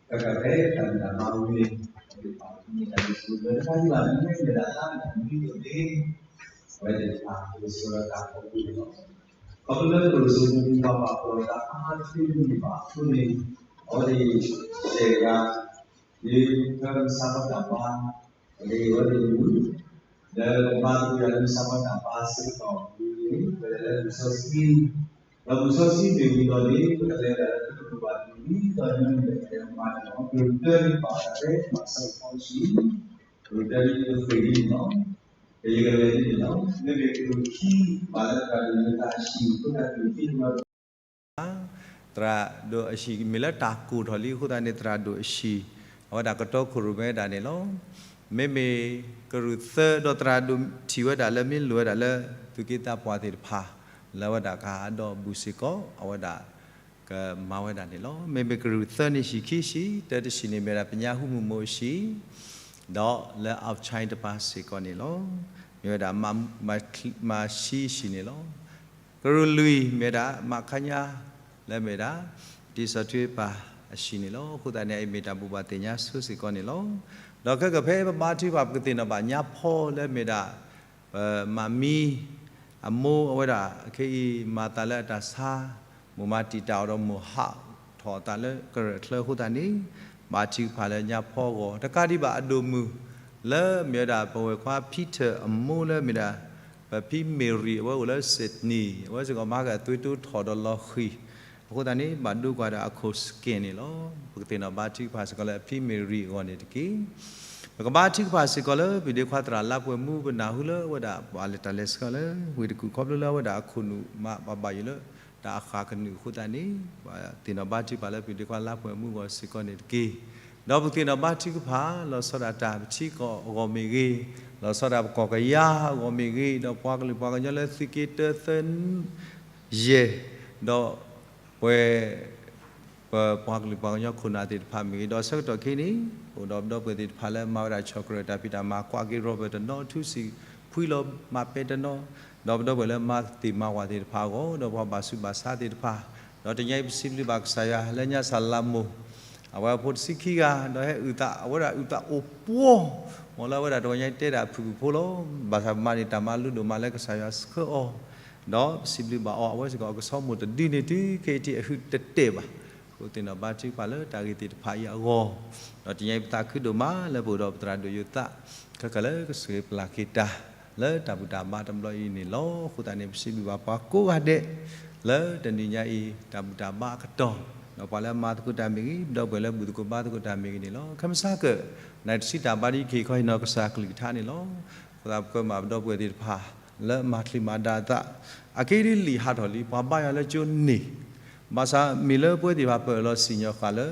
တၢ်ကဖဲတၢ်မ့ၢ်တၢ်ဘၣ်ဝံၤန့ၣ် ပမ့ၢ်တၢ်ဒုးစူၣ်ဒိးဘျၢတခါဒံးဘၣ် မ့မ့ၢ်လၢတၢ်လၢမ့ၢ်ဒိၣ်န့ၣ် အဝဲသ့ၣ်တဖၣ်ကအိၣ်ဆိးဒီးတၢ်ဖီခိၣ်န့ၣ်လီၤ. ခီဖျိလၢတအိၣ်ဆိးမူဘၣ်ပှၤတၢ်အါတက့ၢ်န့ၣ်ဘၣ်အဃိန့ၣ် အဝဲသ့ၣ်ယဲၢ်ဂၤ ဒ်ဖဲမုၢ်ဆါဘၣ်တၢ်ဘါ အဂ့ၢ်အဝဲသ့ၣ်မူ လၢကမၤသကိးယၤလၢမုၢ်ဆါဘၣ်တၢ်ဘါစ့ၢ်ကီးဝံၤန့ၣ် ပလဲၤလၢလံာ်စီဆှံ ဒီးလံာ်စီဆှံမ့ၢ်ဝံၤလီၤန့ၣ် ပကလဲၤဒၣ်လၢပကဘၣ်ဒ်သိးယွၤန့ၣ် ပကမၤန့ၢ်အီၤ ကရူၢ်တၢန့ၣ် ဘၣ်တၢ်ဖဲမးစၢၤဖီဆံ ကရူၢ်တၢန့ၣ် ကဃ့ၢ်ဒ်န့ၣ်လီၤ. ကယကလဲၤဒ်န့ၣ်လီၤ. မ့မ့ၢ်ကရူၢ်ခံ ဘၣ်လၢတၢ်ဒိးန့ၢ်တၢ်အဟံၣ် ဖိတၢ်ဒိးသံတမံၤ သရၣ်ဒိၣ်အဟံၣ် မ့ၢ်လၢတၢ်ကိၢ်ထီၣ်လံအဃိသတးန့ၣ် သရၣ်ဒိၣ်အဟံၣ် အဝဲဒၣ်ကတီခိၣ်ရိၣ်မဲဒၣ်န့ၣ်လီၤ. မ့မ့ၢ်ကရူၢ်သၢဒီးသရၣ်ဒိၣ်ထံၣ်ဝဲဒၣ်လၢ မ့ၢ်လိၣ်ဝဲဒၣ်လၢ သူၣ်က့သးပှၢ်သ့ၣ်တဖၣ် လၢအဝဲဒၣ်ကဟးဒီးဘူးစ့ၢ်ကီး အဝဲဒၣ်ကမၤဝဲဒၣ်န့ၣ်လီၤ. မ့မ့ၢ်ကရူၢ်သၢန့ၣ်ဟံၣ်ခံဟံၣ်, တၢတဟံၣ်န့ၣ်မ့ၢ်ဒၣ် ပညါဟူမုၢ်မိၢ်အဟံၣ်, ဒီးလၢ outside တပၤစ့ၢ်ကီးန့ၣ်လီၤ. မ့ၢ်ဝဲဒၣ် မၤဆံအဟံၣ်န့ၣ်လီၤ. ကရူၢ်လွံၢ်မ့ၢ်ဒၣ် မၤခါညါ လၢမ့ၢ်ဒၣ် တံၤစီၤထွံပၤအဟံၣ်န့ၣ်လီၤ. အဃိသတးန့ၣ် အအံၤမ့ၢ်တၢ်ဘိးဘၣ်သ့ၣ်ညါဆိစ့ၢ်ကီးန့ၣ်လီၤ. ဒီးခဲကဖဲပဘါထုကဖၣ် ပကသ့ၣ်နီၣ်ဘၣ်ညါဖီလၢမ့ၢ်ဒၣ် ပမၤမံ အမိၢ်အဝဲဒၣ် ခဲအံၤမၤသးလၢအတၢ်ဆါ, မိၢ်မၤတံာ်တာ်အီၤဒီးမိၢ်ဟးထီၣ်အသးလၢကရၢၢ်ချၢအဃိသတးန့ၣ် ဘါထုကဖၣ်လၢညါဖီအဂီၢ် တကးဒံးဘၣ်အဒိၣ်မုၢ် လၢမ့ၢ်ဝဲဒၣ်ပဝဲၢ်ခွါ Peter အမိၢ်လၢမ့ၢ်ဒၣ် ပဖံမ့ၤရံၣ် အဝဲအိၣ်လၢ Sydney အဝဲစ့ၢ်ကီးမၤက့ၤအသွ့တိထီၣ်ဒီးလီၤဃံၤ အဃိသတးန့ၣ် ဘၣ်ဒိကွၢ်ဒီးအခိၣ်စက့ၣ်န့ၣ်လီၤ. ပကသ့ၣ်နီၣ်ဘါထုကဖၣ်စ့ၢ်ကီးလၢအဖံမ့ၤရံၣ်အဂီၢ်န့ၣ်တက့ၢ်. ပကဘါထုကဖၣ်စ့ၢ်ကီးလၢပဒ့ခွါသရၣ်လါပှဲၤမူ ပနၢ်ဟူလၢအဝဲဒၣ်ပှၤလဲၤတၢ်လဲၤဆှၢလၢဝ့ၢ်တကူၣ် ခီဖျိလၢအဝဲဒၣ်အခိၣ်နူာ်မးဘၣ်ဘၣ်ယိၣ်လၢတၢ်အဃၣ်ကနုာ်အဃိသတးန့ၣ် ပသ့ၣ်နီၣ်ဘါထုကဖၣ်လၢပဒ့ခွါလါပှဲၤမူအဂီၢ်စ့ၢ်ကီးန့ၣ်တက့ၢ်. ဒီးပကသ့ၣ်နီၣ်ဘါထုကဖၣ် လီၤဆီဒၣ်တၢ်ပထံကီၢ်အဂီၢ်မ့ၢ်ဂ့ၤ, လီၤဆီဒၣ်ပကီၢ်ကယၤအဂီၢ်မ့ၢ်ဂ့ၤ, ဒီးပှၤကလုာ်ပှၤကညီလၢသုးက့တၢသၢ ယဲၢ်, ဒီးပဝဲ ပပှၤကလုာ်ပှၤကညီခိၣ်နၢ်သ့ၣ်တဖၣ်မ့ၢ်ဂ့ၤ, ဒီးဆၢကတီၢ်ခဲအံၤန့ၣ် အိၣ်ဒီးပဒီပုၢ်ဝဲၢ်သ့ၣ်တဖၣ်လၢမၤဝဲဒၣ်ဆီၣ်ကြၢးတၢ်ဖံးတၢ်မၤ ကွၢ်က့ၤ Robert တနီၤ ထူစံာ်ဖှံလီၤမၤပဲတနီၤ, ဒီးပဒီပုၢ်ဝဲၢ်လၢမၤသ့ၣ်မၤဝၤသ့ၣ်တဖၣ်အဂီၢ်, ဒီးပှၤဘၣ်ဆူးဘၣ်ဆါသ့ၣ်တဖၣ်, ဒီးတနံၤအံၤပစံးဘျုးဘၣ်ကစၢ်ယွၤလၢညါစၢ်လးမိၢ် အဝဲအဖိတဆံခံဂၤ ဒီးဟဲအုၣ်သး အဝဲဒၣ်အုၣ်သးအိၣ်ပှီၢ်, မ်လၢအဝဲဒၣ်တဂီၤညါအံၤတဲဒၣ်ဖုၣ်ဖုၣ်ဖိလီၤ. ဘၣ်ဆၣ်မၤန့ၢ်တၢ်မၤလိဒိၣ်မးလၢကစၢ်ယွၤဆှၢအီၤ, ဒီးပစံးဘျုးဘၣ်အီၤ အဝဲစ့ၢ်ကီးအကဆီမိၣ်တဒုန့ၣ်တုၤခဲအံၤထံးအဟုတတဲာ်ဘၣ်. ပသ့ၣ်နီၣ်ဘါထုကဖၣ်လၢတၢ်ဂ့ၢ်သ့ၣ်တဖၣ်အံၤအဂီၢ်, ဒီးတနံၤအံၤပသးခုဒိၣ်မးလၢပအိၣ်ဒီးပသရၣ်ဒိၣ်ယိၤသး ခဲကၢလၢကဆိၣ်ဂ့ၤပျၢ်က့ၤတၢ် လၢတၢ်ဘူၣ်တၢ်ဘါတဘျီအံၤန့ၣ်လီၤ. အဃိသတးန့ၣ် ပစံးဘျုးဘၣ်ပှၤကိးဂၤဒဲး လၢတနံၤညါအံၤ တၢ်ဘူၣ်တၢ်ဘါအကတီၢ်, ဒီးပှၤလၢအမၤသကိးတၢ်မ့ၢ်ဂ့ၤ, ပဒီပုၢ်ဝဲၢ်လၢဘူၣ်သကိးဘါသကိးတၢ်မ့ၢ်ဂ့ၤန့ၣ်လီၤ. ခဲမုၢ်ဆါကၢၣ် နံၣ်တဆံတၢ်ဘါဒ်က့ၤခီဟ့ၣ်နီၤကစၢ်ကလုၢ်ကထါန့ၣ်လီၤ. အဃိသတးပကမၤပဒီပုၢ်ဝဲၢ်သ့ၣ်တဖၣ် လၢမၤချံးမၤဒါအသး အက့ဒ်လံာ်ဟးထီၣ်လံ ပှၤဘါယွၤလၢကၠိန့ၣ် ဘၣ်ဆၣ်မ့ၢ်လၢပဝဲသ့ၣ်တဖၣ်ပၢၢ်လီၤစံၣ်ညီၣ်ဃာ်လၢ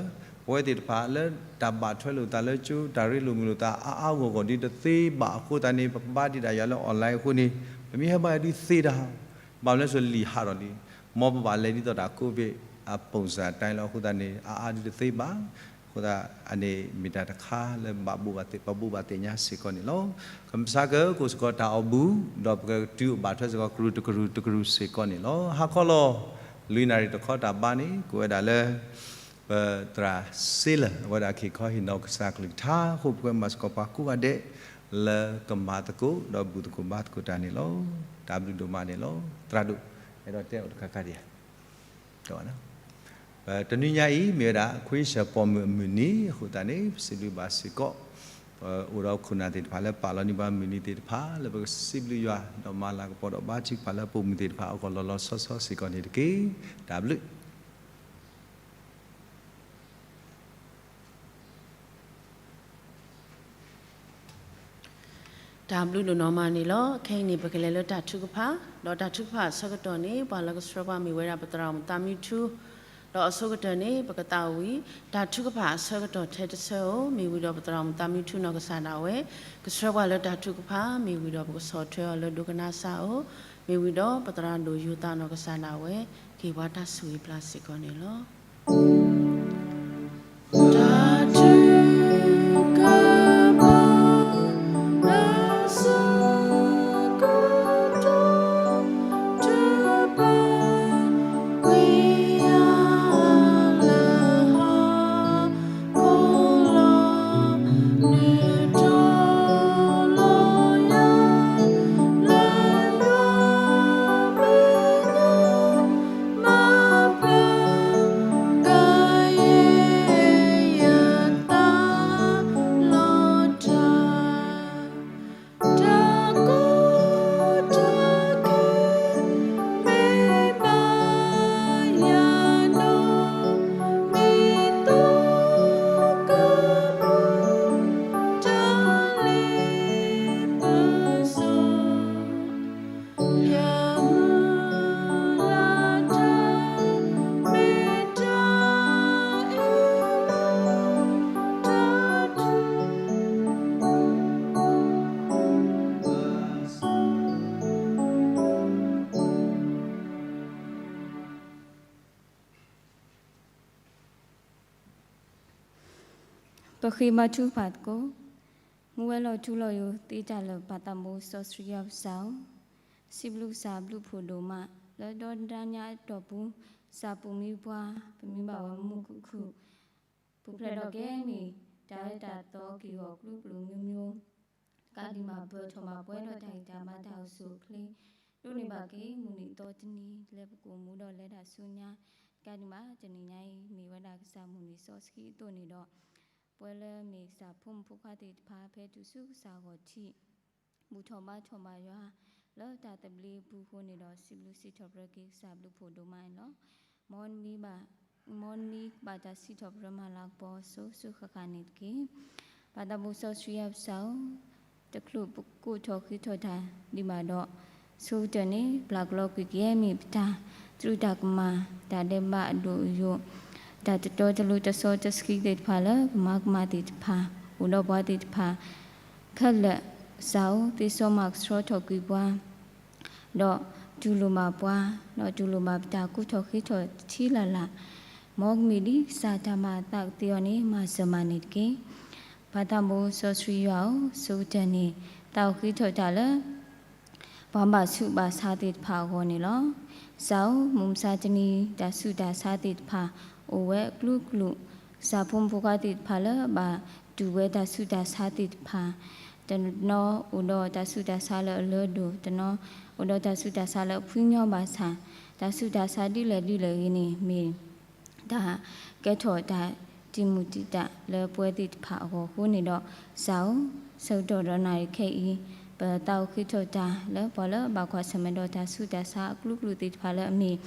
ပဝဲသ့ၣ်တဖၣ်လၢတၢ်ဘၣ်ထွဲလိာ်သးလၢကၠိ တၢ်ရ့လိာ်မုာ်လိာ်သးအါအါဂီၢ်ဂီၢ်ဒ်တသ့ဘၣ် အဃိသတးန့ၣ် ပကဘါတံာ်တာ်ယွၤလၢ online အဃိန့ၣ် ပမ့ၢ်ဟဲဘါယွၤဒ်သ့တၢ် ဘၣ်မနုၤလဲၣ်လံာ်ဟးထီၣ်လံ မ်ပဘၣ်လဲၤဒ်သိးတၢ် COVID အ ပုံစံ အတိုင်း လီၤ. အဃိသတးန့ၣ် အါအါဒ်တသ့ဘၣ် အဃိသတးအန့ၣ်မ့ၢ်တၢ်တခါလၢဘၣ်ဘိးဘၣ်သ့ၣ် ပဘိးဘၣ်သ့ၣ်ညါစ့ၢ်ကီးန့ၣ်လီၤ. ကမၢ်ဆါကၢၢ် ကအိၣ်စ့ၢ်ကီးတၢ်အီၣ်ဘူၣ် ဒီးပကတုၤအိၣ်ဘၣ်ထွဲစ့ၢ်ကီး ကရူၢ်တကရူၢ်တကရူၢ်စ့ၢ်ကီးန့ၣ်လီၤ. ဟါခီလီၤ လွံၢ်နၣ်ရံၣ်တခီတၢ်ဘါန့ၣ် ကအိၣ်ဝဲဒၣ်လၢ ပသရၣ်စ့လၢာ် အဝဲဒၣ်ကဟ့ၣ်ခီဟ့ၣ်နီၤကစၢ်ကလုၢ်ကထါ အဃိပကမၤစ့ၢ်ကီးပှၤကိးဂၤဒဲး လၢကမၤသကိး ဒီးဘူၣ်သကိးဘါသကိးတၢ်န့ၣ်လီၤ. တၢ်ဘျုးဒိၣ်မးန့ၣ်လီၤ. သရၣ်ဒိၣ် အဲၣ်ဒိးတဲအီၤတခါခါဒံးဧါ. တနွံညါအံၤ မ့ၢ်ဝဲဒၣ်ခွံဆၢၣ်ပီၣ်မုၢ်အမုၢ်နံၤ အဃိသတးန့ၣ် ပစံးဘျုးဘၣ်စ့ၢ်ကီး ပအိၣ်ဒီးခိၣ်နၢ်သ့ၣ်တဖၣ်လၢပာ်လီၤန့ၢ်ပှၤမုၢ်နံၤသ့ၣ်တဖၣ် လၢပကစံးဘျုးယွၤ ဒီးမၤလၤကပီၤဒီးဘါထုကဖၣ်လၢပိာ်မုၣ်သ့ၣ်တဖၣ်အဂီၢ်လီၤလီၤဆီဆီစ့ၢ်ကီးန့ၣ်တက့ၢ်. တၢ်ဘျုး တၢ်ဘျုးဒိၣ်နီၢ်မးန့ၣ်လီၤ. ခဲအံၤန့ၣ် ပကလဲၤလၢတၢ်ထုကဖၣ်, ဒီးတၢ်ထုကဖၣ်အဆၢကတီၢ်န့ၣ် ပှၤလၢကဆှၢပှၤမ့ၢ်ဝဲဒၣ်ပသရၣ်မုၣ်သးမံထူ, ဒီးအဆိကတၢၢ်န့ၣ် ပကသးဝံၤ တၢ်ထုကဖၣ်အဆၢကတီၢ်ထဲတဆၢဧိၤ မ့ၢ်ဝံၤဒီးပသရၣ်မုၣ်သးမံထူနီၢ်ကစၢ်ဒၣ်ဝဲ ကဆှၢပှၤလၢတၢ်ထုကဖၣ် မ့ၢ်ဝံၤဒီးပကဆီၣ်ထွဲအီၤလၢဒိကနၣ်စၢ်ဧိၤ, မ့ၢ်ဝံၤဒီးပသရၣ်ဒိၣ်ယိၤသးနီၢ်ကစၢ်ဒၣ်ဝဲ ကဟ့ၣ်ပှၤတၢ်ဆိၣ်ဂ့ၤပျၢ်စ့ၢ်ကီးန့ၣ်လီၤ. တၢ်ထုကဖၣ် အဆၢကတီၢ် ထုကဖၣ် ကွံာ်အါလၢဟီၣ် ခိၣ်လီၤ နုာ်ထီၣ်လီၤယၤ လၢယွၤမဲာ်ညါ မၤပျၢ် ကယဲၢ်ယသးလီၤတၢ် တၢ်ကီတၢ်ခဲ မ့ၢ်ဘၣ်ယၤဒီး မ့ၢ်သကိးကမူၣ် တၢ်လ့ပစီ ယမုၢ်လၢ်တၢ် မ့ၢ်တၢ်အ့ၣ်လိာ် တၢ်ထူး ပဃ့ဘါထုကဖၣ်သကိး. မူဝဲလီၤထူလီၤယိာ်သ့တၢ်လၢာ် ပၢ်သးဘိစီဆှံယွၤပကစၢ်ဧၢ, စံးဘျုးကစၢ်ဘျုးဖှိၣ်ဒိၣ်မး လၢဒီတနံၤညါအတီၢ်ပူၤ ကစၢ်ပိာ်မုၣ်ပှၤ ပမ့ၢ်ဘၣ်ဝဲမူခိၣ်ခုၣ် ပူၤဖျဲးထီၣ်ကဲမ့ၢ် တၢ်အၢတၢ်သီက့ၢ်ဂီၤကျိၤကျိၤမျိုးမျိုး တကးဒံးဘၣ်ပၢၢ်ထီၣ်ဘၣ်ပှဲၤဒီးတၢ်ဂံၢ်တၢ်ဘါတၢ်အိၣ်ဆူၣ်အိၣ်ချ့ ဒိးန့ၢ်ဘၣ်က့ၤမုၢ်နံၤသီတနံၤလၢပကအိၣ်မူဒီးလဲၤတၢ်ဆူညါ တကးဒံးဘၣ်တနံၤညါအံၤ မ့ၢ်ဝဲဒၣ်ကစၢ်မုၢ်နံၤစီဆှံအသိးန့ၣ်ဒီး ပဝဲလၢမ့ၢ်ကစၢ်ဖိမုၣ်ဖိခွါသ့ၣ်တဖၣ် ဖဲတုၤဆူကစၢ်ဂီၢ်ထံး ဘူၣ်ထီၣ်ဘါထီၣ်ဘၣ်ယွၤ လၢတၢ်သဘျ့အပူၤအဃိန့ၣ်ဒီး စံးဘျုးစံးထီၣ်ပတြၢၤက့ၤကစၢ်ဘျုးဖှိၣ်ဒိၣ်မးန့ၣ်လီၤ. မ်နမံၤဘၣ် မ်နမံၤဘၣ်တၢ်စံးထီၣ်ပတြၢၤမၤလၤကပီၤစိၤစိၤဃၣ်ဃၣ်န့ၣ်တက့ၢ်. ပၢ်သးဘိစီဆှံယွၤပကစၢ်ဧၢ, တချုးပကိးထီၣ်ဃ့ထီၣ်တၢ်ဒံးဘၣ်ဒီး ဆိကတၢၢ်န့ၣ် ပျၢ်ကလီကွံာ်ကယဲၢ်မ့ၢ်ပတၢ်သရူးတၢ်ကမၣ် တၢ်ဒဲးဘးအဒိၣ်အယိာ် တၢ်တတီတလိၤတစီတဆှံသ့ၣ်တဖၣ်လၢပမၤကမၣ်သ့ၣ်တဖၣ် အိၣ်ဒီးပှၤသ့ၣ်တဖၣ်ခဲလၢာ် ကစၢ်ဧၢ, သ့စီမၤကဆှီထီၣ်ကွံာ်ပှၤ ဒီးတူၢ်လိာ်ဘၣ်ပှၤ, ဒီးတူၢ်လိာ်ဘၣ်ပတၢ်ကိးထီၣ်ဃ့ထီၣ်တထံလၢ်လၢ်, မ်ကမ့ၢ်ဒ်ကစၢ်တၢ်ဘၣ်အသးကသ့အီၤန့ၣ် မၤစၢၤမးန့ၣ်တက့ၢ်. ပၢ်သးဘိစီဆှံယွၤဧၢ, ဆိကတၢၢ်န့ၣ် သးအိၣ်ဃ့ထီၣ်တၢ်လၢ ပှၤဘၣ်ဆူးဘၣ်ဆါသ့ၣ်တဖၣ်အဂီၢ်န့ၣ်လီၤ. ကစၢ်ဧၢ, မုၢ်မဆါတနံၤ တၢ်ဆူးတၢ်ဆါသ့ၣ်တဖၣ် အိၣ်ဝဲအကလုာ်ကလုာ်, ကစၢ်ဖိမုၣ်ဖိခွါသ့ၣ်တဖၣ်လၢဘၣ်တူၢ်ဝဲတၢ်ဆူးတၢ်ဆါသ့ၣ်တဖၣ်, တနီၤအိၣ်ဒီးတၢ်ဆူးတၢ်ဆါလၢအလၢအဒိၣ်, တနီၤအိၣ်ဒီးတၢ်ဆူးတၢ်ဆါလၢအဖှံညီဘၣ်ဆၣ်, တၢ်ဆူးတၢ်ဆါဒ်လဲၣ်ဒ်လဲၣ်ဂ့ၤန့ၣ် မ့ၢ် တၢ်ကဲထီၣ်တၢ်တံာ်မုၢ်တံာ်တာ်လၢပဝဲသ့ၣ်တဖၣ်အဂီၢ်အဃိန့ၣ်ဒီး, ကစၢ်ဧၢ, ဆၢကတီၢ်ဒီးနၣ်ရံၣ်ခဲအံၤ ပသးအိၣ်ဃ့ထီၣ်တၢ်လၢပှၤလၢဘၣ်ကွၢ်ဆၢၣ်မဲာ်ဒီးတၢ်ဆူးတၢ်ဆါအကလုာ်ကလုာ်သ့ၣ်တဖၣ်လၢအမ့ၢ်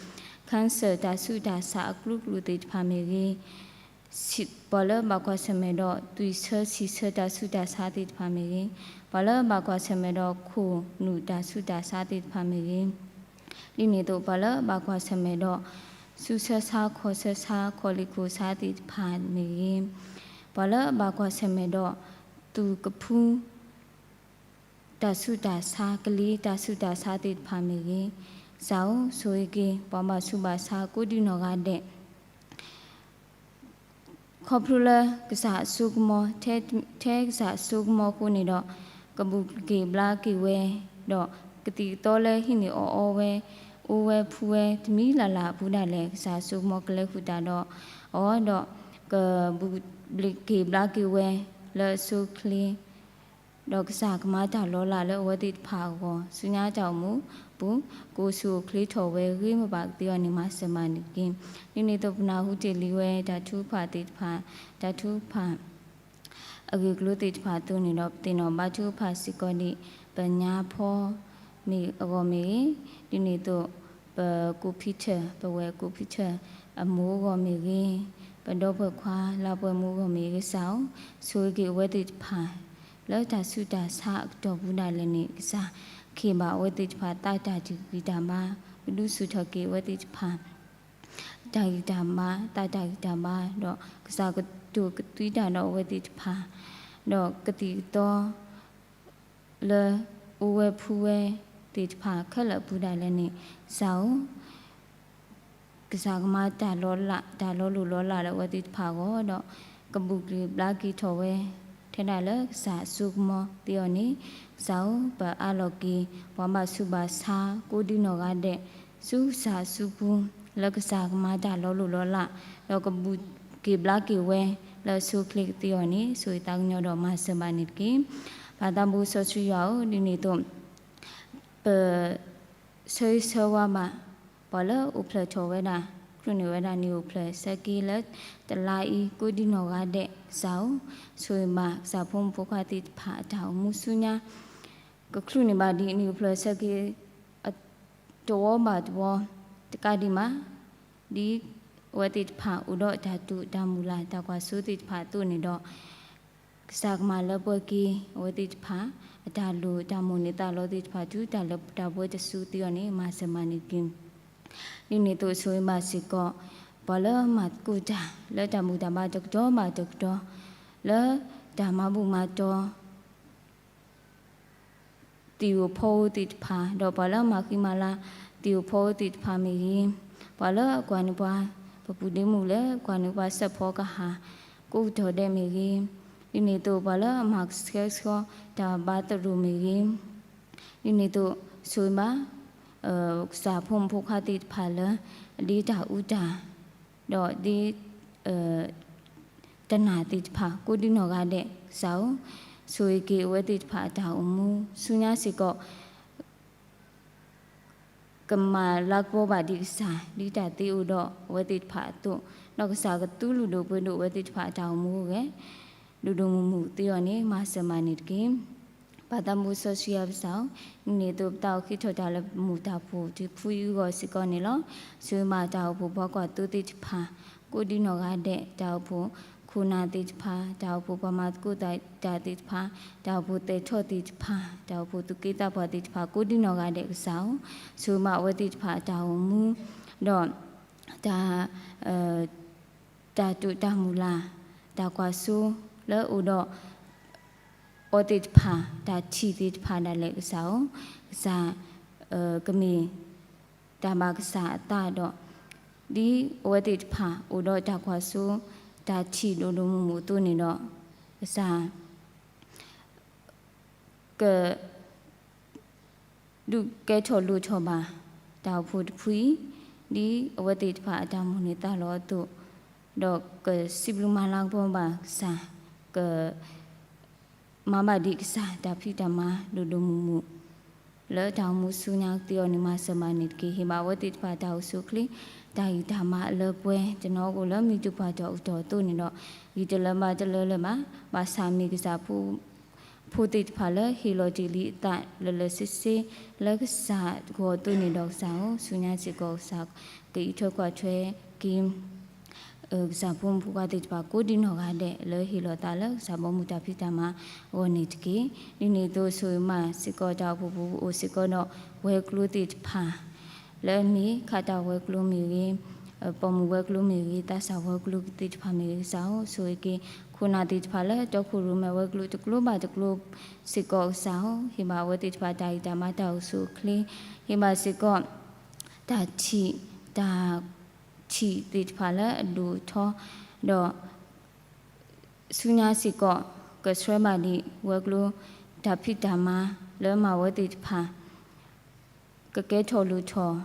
cancer တၢ်ဆူးတၢ်ဆါအကလုာ်ကလုာ်သ့ၣ်တဖၣ်မ့ၢ်ဂ့ၤ, ပှၤလၢဘၣ်ကွၢ်ဆၢၣ်မဲာ်ဒီးသွံၣ်ဆၢဆံၣ်ဆၢတၢ်ဆူးတၢ်ဆါသ့ၣ်တဖၣ်မ့ၢ်ဂ့ၤ, ပှၤလၢဘၣ်ကွၢ်ဆၢၣ်မဲာ်ဒီးခိၣ်နူာ်တၢ်ဆူးတၢ်ဆါသ့ၣ်တဖၣ်မ့ၢ်ဂ့ၤ, ဒ်န့ၣ်အသိးပှၤလၢဘၣ်ကွၢ်ဆၢၣ်မဲာ်ဒီး ဆူးဆၢဆါခီၣ်ဆၢဆါခီၣ်လ့ၢ်ခိၣ်ဆါသ့ၣ်တဖၣ်မ့ၢ်ဂ့ၤ, ပှၤလၢဘၣ်ကွၢ်ဆၢၣ်မဲာ်ဒီး သူၣ်ကဖူ တၢ်ဆူးတၢ်ဆါ ကလံၤတၢ်ဆူးတၢ်ဆါသ့ၣ်တဖၣ်မ့ၢ်ဂ့ၤ, ကစၢ်ဧၢ, ဆိၣ်ဂ့ၤက့ၤ ပှၤဘၣ်ဆူးဘၣ်ဆါကိးဒံနီၢ်ဂၤဒဲး ခီဖျိလၢကစၢ်အစိကမီၤ, ထဲကစၢ်အစိကမီၤအဃိန့ၣ်ဒီး ကဘူၣ်က့ၤဘျါက့ၤဝဲ, ဒီးကသံၣ်ကသီလၢဟံးန့ၢ်အီၣ်အီဝဲ, အိၣ်ဝဲဖှူဝဲ တမံၤလၢ်လၢ်အပူၤဒၣ်လဲာ် ကစၢ်အစိကမီၤကလဲၤဃုာ်တၢ်ဒီးအီၤ, ဒီးကဘူၣ်က့ၤဘျါက့ၤဝဲလၢအဆိအချ့ ဒီးကစၢ်ကမၤတၢ်လီၤလးလၢအဝဲသ့ၣ်တဖၣ်အဂီၢ် ဆူညါတၢ်အိၣ်မူပူၤ ကအိၣ်ဆူၣ်အိၣ်ချ့ထီၣ်ဝဲဂ့ၤမ့ၢ်ဘၣ်ကသ့အီၤန့ၣ် မၤစၢၤမးန့ၣ်တက့ၢ်. ဒ်န့ၣ်အသိးပနၢ်ဟူတ့ၢ်လံဝဲတၢ်ထုကဖၣ်သ့ၣ်တဖၣ်, တၢ်ထုကဖၣ် အဂ့ၢ်အကျိၤသ့ၣ်တဖၣ်အသိးန့ၣ်ဒီး ပသ့ၣ်နီၣ်ဘါထုကဖၣ်စ့ၢ်ကီးဒံး ပညါဖီမ့ၢ်အဂီၢ်မ့ၢ်ဂ့ၤ, ဒ်န့ၣ်အသိး ပကိးဖံထၢၣ် ပဝဲၢ်ကိးဖံထၢၣ်အမိၢ်အဂီၢ်မ့ၢ်ဂ့ၤ, ပဒီပုၢ်ဝဲၢ်ခွါလၢပှဲၤမူအဂီၢ်မ့ၢ်ဂ့ၤ ကစၢ်ဧၢ, ဆိၣ်ဂ့ၤက့ၤအဝဲသ့ၣ်တဖၣ် လၢတၢ်ဆူးတၢ်ဆါအကတီၢ်ပူၤဒၣ်လဲာ်န့ၣ် ကစၢ်ခ့ၣ်ဘၣ်အဝဲသ့ၣ်တဖၣ် သးတၢ်တဂံၢ်တၢ်ဘါ, ပဒုးဆူၣ်ထီၣ်က့ၤအဝဲသ့ၣ်တဖၣ် တၢ်ဂံၢ်တၢ်ဘါ, သးတၢ်ဂံၢ်တၢ်ဘါ, ဒီးကစၢ်ကတိၤကသွံတၢ်ဒီးအဝဲသ့ၣ်တဖၣ်, ဒီးကသံၣ်ကသီ လၢအိၣ်ဝဲဖှူဝဲသ့ၣ်တဖၣ်ခဲလၢာ်အပူၤဒၣ်လဲာ်န့ၣ် ကစၢ်ဧၢ, ကစၢ်ကမၤတၢ်လီၤလး တၢ်လီၤလိၢ်လီၤလးလၢအဝဲသ့ၣ်တဖၣ်အဂီၢ်ဒီး ကဘူၣ်က့ၤဘျါက့ၤထီၣ်ဝဲ ထဲဒၣ်လၢကစၢ်အစိကမီၤသ့အီၤန့ၣ် ကစၢ်ဧၢ, ပအးလီၤက့ၤ ပှၤဘၣ်ဆူးဘၣ်ဆါကိးဒံနီၢ်ဂၤဒဲး ဆူကစၢ်အစုပူၤ လၢကစၢ်ကမၤတၢ်လီၤလိၢ်လီၤလး ဒီးကဘူၣ်က့ၤဘျါက့ၤဝဲလၢအဆိအချ့ကသ့အီၤန့ၣ် ဆိၣ်ဂ့ၤသးကညီၤဒီးမၤစၢၤဘၣ်န့ၣ်တက့ၢ်. ပၢ်သးဘိစီဆှံယွၤဧၢ, ဒ်န့ၣ်အသိး ပ ဆၢဂ့ၤဆၢဝါဘၣ် ပှၤလၢအိၣ်ဖျဲၣ်ထီၣ်ဝဲဒၣ် ချုးန့ၢ်ဝဲဒၣ်နံၣ်အိၣ်ဖျဲၣ်ဆၢက့ၤလၢတလါအံၤ ကိးဒံနီၢ်ဂၤဒဲး ကစၢ်ဧၢ, ဆိၣ်ဂ့ၤဘၣ်ကစၢ်ဖိမုၣ်ဖိခွါသ့ၣ်တဖၣ်အတၢ်အိၣ်မူဆူညါ ကချုးန့ၢ်ဘၣ်ဒံးနံၣ်အိၣ်ဖျဲၣ်ဆၢက့ၤ တဝီဘၣ်တဝီ တကးဒံးဘၣ် ဒ်အဝဲသ့ၣ်တဖၣ်အိၣ်ဒီးတၢ်တိာ်တၢ်မုၢ်လၢ် တၢ်ကွၢ်စိသ့ၣ်တဖၣ်အသိးန့ၣ်ဒီး ကစၢ်ကမၤလၢပှဲၤက့ၤ အဝဲသ့ၣ်တဖၣ် အတၢ်လိၣ်တၢ်မိၣ်န့ၣ် သးလီသ့ၣ်တဖၣ် တုၤတၢ်လၢတၢ်ပှဲၤတစုသ့အီၤန့ၣ် မၤစၢၤမၤန့ၢ်က့ၤ ဒ်န့ၣ်အသိး ဆိၣ်ဂ့ၤဘၣ်စ့ၢ်ကီး ပှၤလၢမၤသကိးတၢ် လၢတၢ်ဘူၣ်တၢ်ဘါတကတီၢ်ဘၣ်တကတီၢ် လၢတၢ်မၤဘူၣ်မၤတီၤ သ့ၣ်ဧိၤဖီဧိၤသ့ၣ်တဖၣ် ဒီးပှၤလၢမၤဃံမၤလၤ သ့ၣ်ဧိၤဖီဧိၤသ့ၣ်တဖၣ်မ့ၢ်ဂ့ၤ, ပှၤလၢအကွၢ်န့ၢ်ပှၤ ပပူၤဒ့မုၣ်လၢ ကွၢ်န့ၢ်ပှၤစဲးဖီကဟၣ် ကိးကတီၢ်ဒဲးမ့ၢ်ဂ့ၤ, ဒ်န့ၣ်အသိး ပှၤလၢအမၤကဆှဲကဆှီ တၢ်ဘါသရိာ်မ့ၢ်ဂ့ၤ, ဒ်န့ၣ်အသိး ဆိၣ်ဂ့ၤဘၣ် ကစၢ်ဖိမုၣ်ဖိခွါသ့ၣ်တဖၣ်လၢ ဒ်တၢ်အူတၢ် ဒီးဒ် တၢ်နာ်သ့ၣ်တဖၣ် ကိးဒံနီၢ်ဂၤဒဲး ကစၢ်ဧၢ, ဆိၣ်ဂ့ၤက့ၤအဝဲသ့ၣ်တဖၣ်အတၢ်အိၣ်မူ ဆူညါစ့ၢ်ကီး ကမၤလၤကပီၤဘၣ်ဒံးကစၢ် ဒ်တၢ်သ့အိၣ်ဒီးအဝဲသ့ၣ်တဖၣ်အသိး, ဒီးကစၢ်ကသူလုၢ်ဒိၣ်ပှ့ၤဒိၣ်အဝဲသ့ၣ်တဖၣ်အတၢ်အိၣ်မူအိၣ်ဂဲၤ ဒိၣ်ဒိၣ်မုၢ်မုၢ်သ့အီၤန့ၣ် မၤစၢၤမၤန့ၢ်တက့ၢ်. ပၢ်သးမူစီဆှံယွၤပစၢ်ဧၢ, န့ၣ်သိးပတၢ်အိၣ်ဃ့ထီၣ်တၢ်လၢမူးတၢ်ဖှိၣ်တဖုအံၤအဂီၢ်စ့ၢ်ကီးန့ၣ်လီၤ. ဆိၣ်ဂ့ၤမးတၢ်အိၣ်ဖှိၣ်ပှၤကွၢ်သိသ့ၣ်တဖၣ် ကိးဒံနီၢ်ဂၤဒဲး, တၢ်အိၣ်ဖှိၣ်ခိၣ်နၢ်သ့ၣ်တဖၣ်, တၢ်အိၣ်ဖှိၣ်ပှၤမၤသကိးတၢ်သ့ၣ်တဖၣ်, တၢ်အိၣ်ဖှိၣ်သဲးထီၣ်သ့ၣ်တဖၣ်, တၢ်အိၣ်ဖှိၣ်သူၣ်က့သးပှၢ်သ့ၣ်တဖၣ် ကိးဒံနီၢ်ဂၤဒဲးကစၢ်ဧၢ, ဆိၣ်ဂ့ၤမးအဝဲသ့ၣ်တဖၣ်အတၢ်အိၣ်မူ ဒီး တၢ် တၢ်တိာ်တၢ်မုၢ်လၢ်, တၢ်ကွၢ်စိလၢအအိၣ်ဒီး အီၤသ့ၣ်တဖၣ်, တၢ်ထံၣ်သ့ၣ်တဖၣ်ဒၣ်လဲာ်ကစၢ်ဧၢ, ကစၢ် ကမ့ၢ်တၢ်ဘၣ်ကစၢ်အသးဒီး ဒ်အဝဲသ့ၣ်တဖၣ်အိၣ်ဒီးတၢ်ကွၢ်စိ တၢ်ထံၣ်ဒိၣ်ဒိၣ်မုၢ်မုၢ်အသိးန့ၣ်ဒီး ကစၢ် က ဒုးကဲထီၣ်လိၣ်ထီၣ်ဘၣ် တၢ်အိၣ်ဖှိၣ်တဖုအံၤ, ဒ်အဝဲသ့ၣ်တဖၣ်အတၢ်မိၣ်န့ၢ်သးလီအသိး, ဒီးကစံးဘျုးမၤလၤကပီၤဘၣ်ကစၢ်, က မၤဘၣ်ဒံးကစၢ်တၢ်ဖံးတၢ်မၤဒိၣ်ဒိၣ်မုၢ်မုၢ် လၢတၢ်အိၣ်မူဆူညါကသ့အီၤန့ၣ် မၤစၢၤမၤန့ၢ်တက့ၢ်. ဟ့ၣ်ဘၣ်အဝဲသ့ၣ်တဖၣ်တၢ်အိၣ်ဆူၣ်အိၣ်ချ့, တၢ်ဂံၢ်တၢ်ဘါအလၢပှဲၤ, တနီၤအိၣ်လၢမံၤတပှၢ်တၢ်အူတၢ်အသိးန့ၣ်ဒီး ဂံၢ်တလၢဘါတလၢလၢၤဘၣ်, ဘၣ်ဆၣ်မ့ၢ်ကစၢ်ဖိ ဖိသ့ၣ်တဖၣ်လၢဟ့ၣ်လီၤတ့ၢ်လံအသးလၢလၢဆ့ဆ့ လၢကစၢ်ဂီၢ်အသိးန့ၣ်ဒီးကစၢ်ဧၢ, ဆူညါစ့ၢ်ကီးကစၢ်ကအံးထွဲကွၢ်ထွဲက့ၤ ကစၢ်ဖိမုၣ်ဖိခွါသ့ၣ်တဖၣ်ကိးဒံနီၢ်ဂၤဒဲး လၢဟ့ၣ်လီၤသးလၢကစၢ်ဘီမုၢ်တၢ်ဖံးတၢ်မၤအဂီၢ်န့ၣ်တက့ၢ်. ဒ်န့ၣ်အသိးဆိၣ်ဂ့ၤမးစ့ၢ်ကီးတၢ်အိၣ်ဖှိၣ်ပူၤအိၣ်စ့ၢ်ကီးဒီးဝဲၤကျိၤသ့ၣ်တဖၣ် လၢအမ့ၢ်ခးတၢ်ဝဲၤကျိၤမ့ၢ်ဂ့ၤ, ပိာ်မုၣ်ဝဲၤကျိၤမ့ၢ်ဂ့ၤ, သးစၢ်ဝဲၤကျိၤသ့ၣ်တဖၣ်မ့ၢ်ဂ့ၤကစၢ်ဧၢ, ဆိၣ်ဂ့ၤက့ၤခိၣ်နၢ်သ့ၣ်တဖၣ်လၢတီခိၣ်ရိၣ်မဲဝဲၤကျိၤတကျိၤဘၣ်တကျိၤစ့ၢ်ကီးကစၢ်ဧၢ, ဟ့ၣ်ဘၣ်အဝဲသ့ၣ်တဖၣ်တၢ်ဂံၢ်တၢ်ဘါတၢ်အိၣ်ဆူၣ်အိၣ်ချ့, ဟ့ၣ်ဘၣ်စ့ၢ်ကီး တၢ်ထံၣ်, တၢ်ထံၣ်သ့ၣ်တဖၣ်လၢအဒိၣ်ထီၣ်, ဒီး ဆူညါစ့ၢ်ကီး ကဆှၢဘၣ်ဒံးဝဲၤကျိၤတၢ်ဖံးတၢ်မၤလၢမၤဝဲသ့ၣ်တဖၣ် ကကဲထီၣ်လိၣ်ထီၣ်,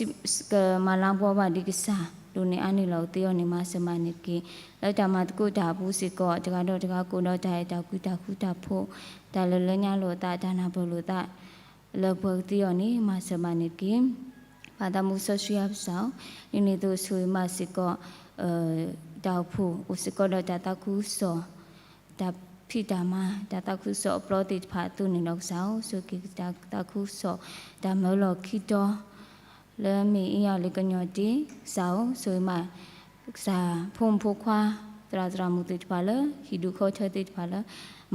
ဒီးကမၤလၤကပီၤဘၣ်ဒံးကစၢ် ဒိၣ်န့ၢ်အါန့ၢ်လီၤကသ့အီၤန့ၣ် မၤစၢၤမၤန့ၢ်တက့ၢ်. လၢတၢ်မၤသကိးတၢ်အပူၤစ့ၢ်ကီး တဂၤဒီးတဂၤကအိၣ်ဒီးတၢ်အဲၣ်တၢ်ကွံတၢ်ဃူတၢ်ဖိး, တၢ်လၢလၢညါလိာ်အသး တၢ်နၢ်ပၢၢ်လိာ်သး လၢပှဲၤကသ့အီၤန့ၣ် မၤစၢၤမၤန့ၢ်တက့ၢ်. ပၢ်သးမူစီဆှံယွၤပစၢ်ဧၢ, ဒ်န့ၣ်အသိးဆိၣ်ဂ့ၤမးစ့ၢ်ကီး တၢ်အိၣ်ဖှိၣ်အိၣ်စ့ၢ်ကီးဒီးတၢ်သးခုကစီၣ်, တၢ်ဖံးတၢ်မၤ တၢ်သးခုကစီၣ်အပျီသ့ၣ်တဖၣ်အသိးန့ၣ်ဒီးကစၢ်ဧၢ, ဆိၣ်ဂ့ၤက့ၤတၢ်သးခုကစီၣ် တၢ်မၢလီၤခံတီၤ လၢမ့ၢ်အ့ၣ်ယီၢ်လံကညီၤတ့ၢ်ကစၢ်ဧၢ, ဆိၣ်ဂ့ၤမး ကစၢ်ဖိမုၣ်ဖိခွါ သရၣ်သရၣ်မုၣ်သ့ၣ်တဖၣ်လၢ ဟံၣ်ဒူၣ်ခီၣ်ထၢသ့ၣ်တဖၣ်လၢ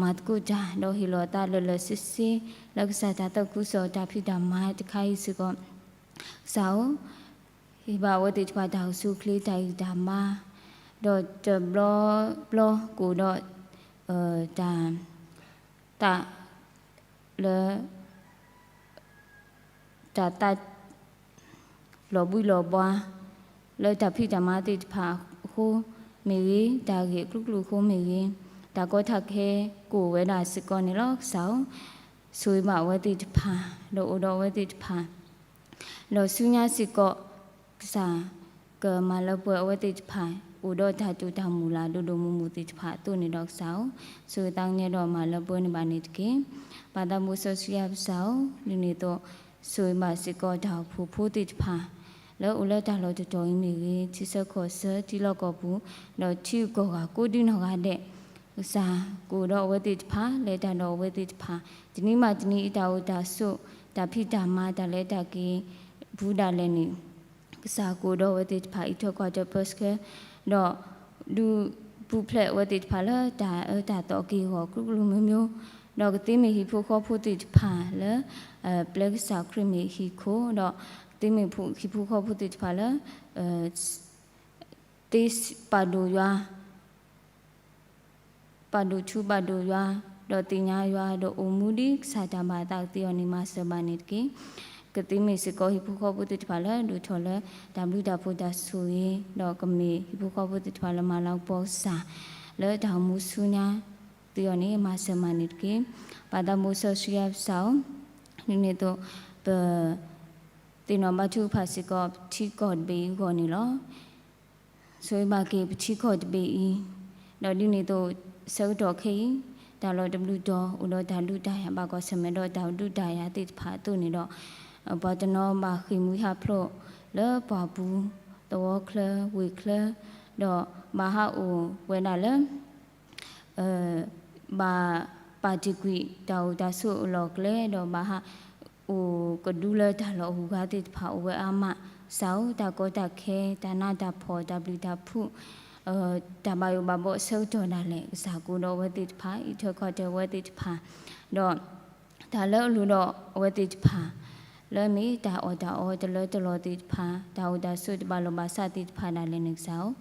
မၤသကိးတၢ် ဒီးဟ့ၣ်လီၤသးလၢလၢဆ့ဆ့ လၢကစၢ်တၢ်သးခုကစီၣ်တၢ်ဖံးတၢ်မၤတခါအံၤစ့ၢ်ကီး ကစၢ်ဧၢ, ဟ့ၣ်ဘၣ်အဝဲသ့ၣ်တဖၣ်တၢ်အိၣ်ဆူၣ်အိၣ်ချ့တၢ်ဂံၢ်တၢ်ဘါ, ဒီးတဘျီဘျီကအိၣ်ဒီး တၢ် သး လၢ တၢ်သး လီၤဘှံးလီၤဘှါ လၢတၢ်ဖံးတၢ်မၤသ့ၣ်တဖၣ်အဃိမ့ၢ်ဂ့ၤ, တၢ်ဂ့ၢ်အကျိၤကျိၤအဃိမ့ၢ်ဂ့ၤ, တၢ်ကီတၢ်ခဲကအိၣ်ဝဲဒၣ်စ့ၢ်ကီးန့ၣ်လီၤ. ကစၢ်ဧၢ, ဆိၣ်ဂ့ၤဘၣ်အဝဲသ့ၣ်တဖၣ်, ဒီးအိၣ်ဒီးအဝဲသ့ၣ်တဖၣ် ဒီးဆူညါစ့ၢ်ကီး ကစၢ်ကမၤလၢပှဲၤအဝဲသ့ၣ်တဖၣ် အိၣ်ဒီးတၢ်တိာ်တၢ်မုၢ်လၢ်ဒိၣ်ဒိၣ်မုၢ်မုၢ်သ့ၣ်တဖၣ်အသိးန့ၣ်ဒီးကစၢ်ဧၢ, ဆိၣ်ဂ့ၤသးကညီၤဒီးမၤလၢပှဲၤန့ၢ်ဘၣ်န့ၣ်တက့ၢ်. ပၢ်သးမူစီဆှံယွၤပစၢ်ဧၢ, ဒ်န့ၣ်အသိး ဆိၣ်ဂ့ၤဘၣ်စ့ၢ်ကီးတၢ်အိၣ်ဖှိၣ်ဖိသ့ၣ်တဖၣ် လၢအိၣ်လၢတၢ်လီၢ်တတီၤအံၤမ့ၢ်ဂ့ၤ, ထံဆၢကီၢ်ဆၢ ထံလီၢ်ကီၢ်ပူၤ ဒီးထံဂုၤကီၢ်ဂၤကိးဒံနီၢ်ဂၤဒဲး ကစၢ်ကအိၣ်ဒီးအဝဲသ့ၣ်တဖၣ် လဲၤတၢ်ဒီးအဝဲသ့ၣ်တဖၣ် တနံၤဘၣ်တနံၤအတၢ်အိၣ်တၢ်ဆိး တၢ်ဖံးတၢ်မၤ တၢ်လဲၤတၢ်က့ၤ ပူၤဒၣ်လဲာ်န့ၣ် ကစၢ်ကအိၣ်ဒီးအဝဲသ့ၣ်တဖၣ် အံးထွဲကွၢ်ထွဲပၢဆှၢ ဒီး ဒုးပူၤဖျဲးအဝဲသ့ၣ်တဖၣ်လၢတၢ်အၢတၢ်သီက့ၢ်ဂီၤကျိၤကျိၤမိမိ ဒီးကသ့မ့ၢ်ဟံၣ်ဖိဃီဖိသ့ၣ်တဖၣ်လၢ ပျဲကစၢ်ခရံာ်မ့ၢ်ဟံၣ်ခိၣ် ဒီးကသ့မ့ၢ်ဟံၣ်ဖိဃီဖိသ့ၣ်တဖၣ်လၢ သ့ပာ်ဒိၣ်ယွၤ ပာ်ဒိၣ်ထူပာ်ဒိၣ်ယွၤ ဒီးသ့ၣ်ညါယွၤ ဒီးအိၣ်မူဒ်ကစၢ်တၢ်ဘၣ်အသးကသ့အီၤန့ၣ် မၤစၢၤဘၣ်န့ၣ်တက့ၢ်. ကသ့မ့ၢ်စ့ၢ်ကီးဟံၣ်ဖိဃီဖိသ့ၣ်တဖၣ်လၢ ဒိၣ်ထီၣ်လၢတၢ်ဘျုးတၢ်ဖှိၣ်တၢ်ဆိၣ်ဂ့ၤ ဒီးကမ့ၢ်ဟံၣ်ဖိဃီဖိသ့ၣ်တဖၣ်လၢမၤလၤကပီၤကစၢ် လၢတၢ်အိၣ်မူဆူညါသ့အီၤန့ၣ် မၤစၢၤမၤန့ၣ်တက့ၢ်. ပၢ်သးမူစီဆှံယွၤပစၢ်ဧၢ, ဒ်န့ၣ်အသိး ပ သ့ၣ်နီၣ်ဘါထုကဖၣ်စ့ၢ်ကီး ပထံကီၢ်တဘ့ၣ်အံၤအဂီၢ်န့ၣ်လီၤ. ဆိၣ်ဂ့ၤဘၣ်က့ၤပထံကီၢ်တဘ့ၣ်အံၤ, ဒီးဒ်န့ၣ်အသိး ဆၢကတီၢ်ခဲအံၤ တၢ်လီၢ်တဘျုးတီၤ အိၣ်ဒီးတၢ်ဒုးတၢ်ယၤ ဘၣ်ကွၢ်ဆၢၣ်မဲာ်ဒီးတၢ်ဒုးတၢ်ယၤသ့ၣ်တဖၣ်အသိးန့ၣ်ဒီး ပှၤတနီၤဘၣ်ဃ့ၢ်မှံဟးဖျိးလၢပှၢ်ပူၤ သဝီချၢ ဝ့ၢ်ချၢ ဒီးဘၣ်ဟးအိၣ်ဝဲဒၣ်လၢ ဘၣ်ပာ်တ့ၢ်ကွံာ်တၢ်အိၣ်တၢ်ဆိးအလီၢ်အကျဲ ဒီးဘၣ်ဟးအိၣ်ကဒုလၢတၢ်လီၢ်အဂုၤအဂၤသ့ၣ်တဖၣ်အိၣ်ဝဲအါမး, ကစၢ်ဧၢ, တၢ်ကီတၢ်ခဲ တၢ်နးတၢ်ဖှီၣ် တၢ်ဘျုးတၢ်ဖှိၣ် တၢ်ဘၣ်ယိၣ်ဘၣ်ဘီအဆၢကတီၢ်ဒၣ်လဲာ် ကစၢ်ကအိၣ်ဒီးအဝဲသ့ၣ်တဖၣ် အံးထွဲကွၢ်ထွဲအဝဲသ့ၣ်တဖၣ် ဒီး တၢ်လၢအလိၣ်ဒီးအဝဲသ့ၣ်တဖၣ် လၢမ့ၢ်တၢ်အီၣ်တၢ်အီတလၢတလီၤသ့ၣ်တဖၣ် တၢ်အိၣ်တၢ်ဆိးတဘၣ်လိာ်ဘၣ်စးသ့ၣ်တဖၣ်ဒၣ်လဲာ်န့ၣ် ကစၢ်ဧၢ,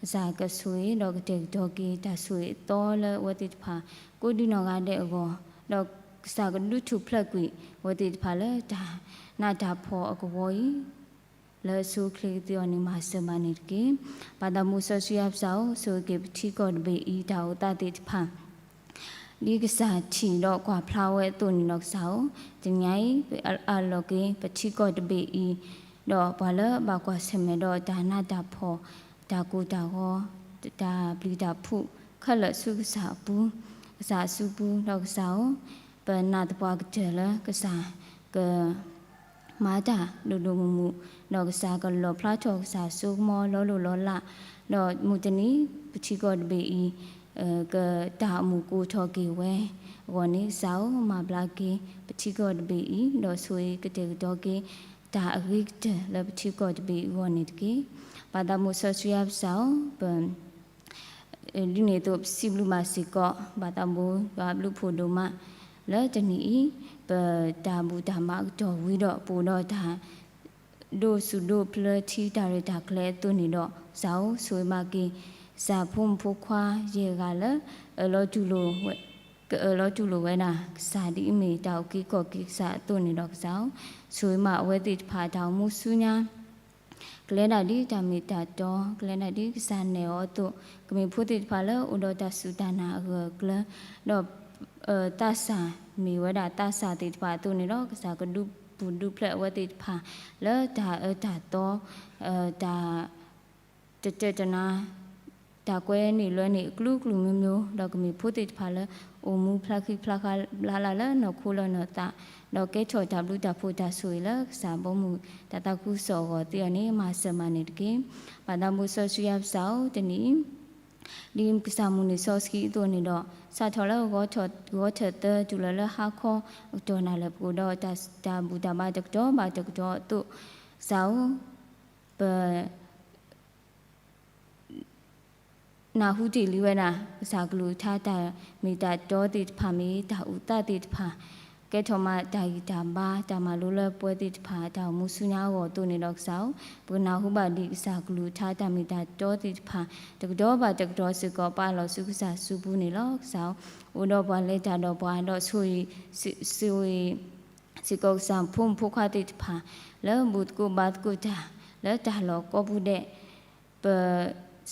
ကစၢ်ကဆိၣ်ဂ့ၤဒီးကတဲာ်ကတီၤက့ၤတၢ်ဆိၣ်ဂ့ၤအသီလၢအဝဲသ့ၣ်တဖၣ် ကိးဒံနီၢ်ဂၤဒဲးအဂီၢ်, ဒီးကစၢ်ကဒုးထူၣ်ဖျဲးကွံာ်အဝဲသ့ၣ်တဖၣ်လၢတၢ်နးတၢ်ဖှီၣ်အကဝီၤအံၤ လၢအဆိအချ့ကသ့အီၤန့ၣ် မၤစၢၤမၤန့ၢ်တက့ၢ်. ပၢ်သးမူစီဆှံယွၤကစၢ်ဧၢ, ဆိၣ်ဂ့ၤက့ၤပထံကီၢ်တဘ့ၣ်အံၤ တၢ်အိၣ်သးသ့ၣ်တဖၣ် ဒ်ကစၢ်ထံၣ်ဒီးကွၢ်ဖျါဝဲအသိးန့ၣ်ဒီးကစၢ်ဧၢ, တနံၤအံၤ ပအၢၣ်လီၤက့ၤပထံကီၢ်တဘ့ၣ်အံၤ, ဒီးပှၤလၢဘၣ်ကွၢ်ဆၢၣ်မဲာ်ဒီးတၢ်နးတၢ်ဖှီၣ်, တၢ်ကိၢ်တၢ်ဂီၤ, တၢ်ပျံၤတၢ်ဖုး ခဲလၢာ်ဆူကစၢ်အပူၤ, ကစၢ်အစုပူၤ ဒီးကစၢ်ဧၢ, ပနာ်သပှၢ်ကတၢၢ်လၢကစၢ်က မၤတၢ်ဒိၣ်ဒိၣ်မုၢ်မုၢ်, ဒီးကစၢ်ကလီၣ်ဖျါထီၣ်ကစၢ်စိကမီၤလီၤလိၢ်လီၤလး, ဒီးမုၢ်တနံၤ ပထံကီၢ်တဘ့ၣ်အံၤ ကတၢ်အိၣ်မူကိးထီၣ်က့ၤဝဲအဂီၢ်န့ၣ် ကစၢ်ဧၢ, မၤဘျါက့ၤ ပထံကီၢ်တဘ့ၣ်အံၤ, ဒီးဆိၣ်ဂ့ၤကတဲာ်ကတီၤက့ၤ တၢ်အဂ့ၤကတၢၢ်လၢပထံကီၢ်တဘ့ၣ်အံၤအဂီၢ်န့ၣ်တက့ၢ်. ပၢ်သးမူစီဆှံယွၤကစၢ်ဧၢ, ပ ဒ်န့ၣ်အသိးပစံးဘျုးဘၣ်စ့ၢ်ကီး ပၢ်သးမူယွၤအဘျုးဖှိၣ်ဒိၣ်မး လၢတနံၤအံၤ ပတၢ်ဘူၣ်တၢ်ဘါအကတီၢ်ဝံၤဒီး ပအိၣ်ဒီးတၢ် ဒိးဆူၣ်ဒိးဖျၢထံတၢ်ရဲၣ်တၢ်ကျဲၤအသိးန့ၣ်ဒီး ကစၢ်ဧၢ, ဆိၣ်ဂ့ၤဘၣ်က့ၤ ကစၢ်ဖိမုၣ်ဖိခွါယဲၢ်ဂၤလၢ အၢၣ်လီၤတူၢ်လိာ်ဝဲ ကအၢၣ်လီၤတူၢ်လိာ်ဝဲဒၣ် ကစၢ်ဒ်အမ့ၢ်တၢ်အုၣ်က့ၤခီၣ်က့ၤကစၢ်အသိးန့ၣ်ဒီးကစၢ်ဧၢ, ဆိၣ်ဂ့ၤဘၣ်အဝဲသ့ၣ်တဖၣ်အတၢ်အိၣ်မူဆူညါ ကလဲၤဒၣ်ဒ်တၢ်မ့ၢ်တၢ်တီ, ကလဲၤဒၣ်ဒ်ကစၢ်နဲၣ်အီၤအသိး, ကမ့ၢ်ဖိသ့ၣ်တဖၣ်လၢအိၣ်ဒီးတၢ်စူၢ်တၢ်နာ်အဂၢၢ်အကျၢၤ, ဒီး သးစၢ်မ့ၢ်ဝဲဒၣ်သးစၢ်သ့ၣ်တဖၣ်အသိးန့ၣ်ဒီး ကစၢ်ကဒုးပူၤဒုးဖျဲးအဝဲသ့ၣ်တဖၣ် လၢတၢ်အၢတၢ်သီ, တၢ် တတၢၢ်တနါ, တၢ်ကွဲန့ၢ်လွဲန့ၢ်အကလုာ်ကလုာ်မိမိ, ဒီးကမ့ၢ်ဖိသ့ၣ်တဖၣ်လၢ အိၣ်မူဖျါဃံဖျါဃါဘျါလၢ်လၢနီၢ်ခိလၢနီၢ်သး, ဒီးကဲထီၣ်တၢ်ဘျုးတၢ်ဖှိၣ်တၢ်ဆိၣ်ဂ့ၤလၢကစၢ်ဘီမုၢ်တၢ်သးခုကစီၣ်အဂီၢ်သ့အီၤန့ၣ် မၤစၢၤမၤန့ၢ်တက့ၢ်. ပၢ်သးမူစီဆှံယွၤကစၢ်ဧၢ, တနံၤအံၤ ဒ်ကစၢ်မုၢ်နံၤစီဆှံအသိးန့ၣ်ဒီး စးထီၣ်လၢဂီၤထၢၣ်သၢတုၤလၢလၢဟါခီအကတီၢ်နၤလၢပကအိၣ်ဒီးတၢ်ဘူၣ်တၢ်ဘါတကတီၢ်ဘၣ်တကတီၢ်အသိး, ကစၢ်ဧၢ, ပ နၢ်ဟူတ့ၢ်လံဝဲဒၣ် ကစၢ်ကလုၢ်ကထါတၢ်မ့ၢ်တၢ်တီသ့ၣ်တဖၣ်မ့ၢ် တၢ်အိၣ်သးသ့ၣ်တဖၣ်, ကဲထီၣ်မးတၢ်ဂံၢ်တၢ်ဘါ တၢ်မၤလိလၢပှၤသ့ၣ်တဖၣ် တၢ်အိၣ်မူဆူညါအဂီၢ်အသိးန့ၣ်ဒီးကစၢ်ဧၢ, ပကနၢ်ဟူဘၣ်ဒံးကစၢ်ကလုၢ်ကထါတၢ်မ့ၢ်တၢ်တီသ့ၣ်တဖၣ် တကတီၢ်ဘၣ်တကတီၢ်စ့ၢ်ကီး ပအၢၣ်လီၤဆူကစၢ်စုပူၤန့ၣ်လီၤ. ကစၢ်ဧၢ, အိၣ်ဒီးပှၤလဲၤတၢ်ဒီးပှၤဒီးဆိၣ်ဂ့ၤ စ့ၢ်ကီးကစၢ်ဖိမုၣ်ဖိခွါသ့ၣ်တဖၣ် လၢဘူၣ်သကိးဘါသကိးတၢ် လၢတၢ်လီၢ်ကိးပူၤဒဲး, ပ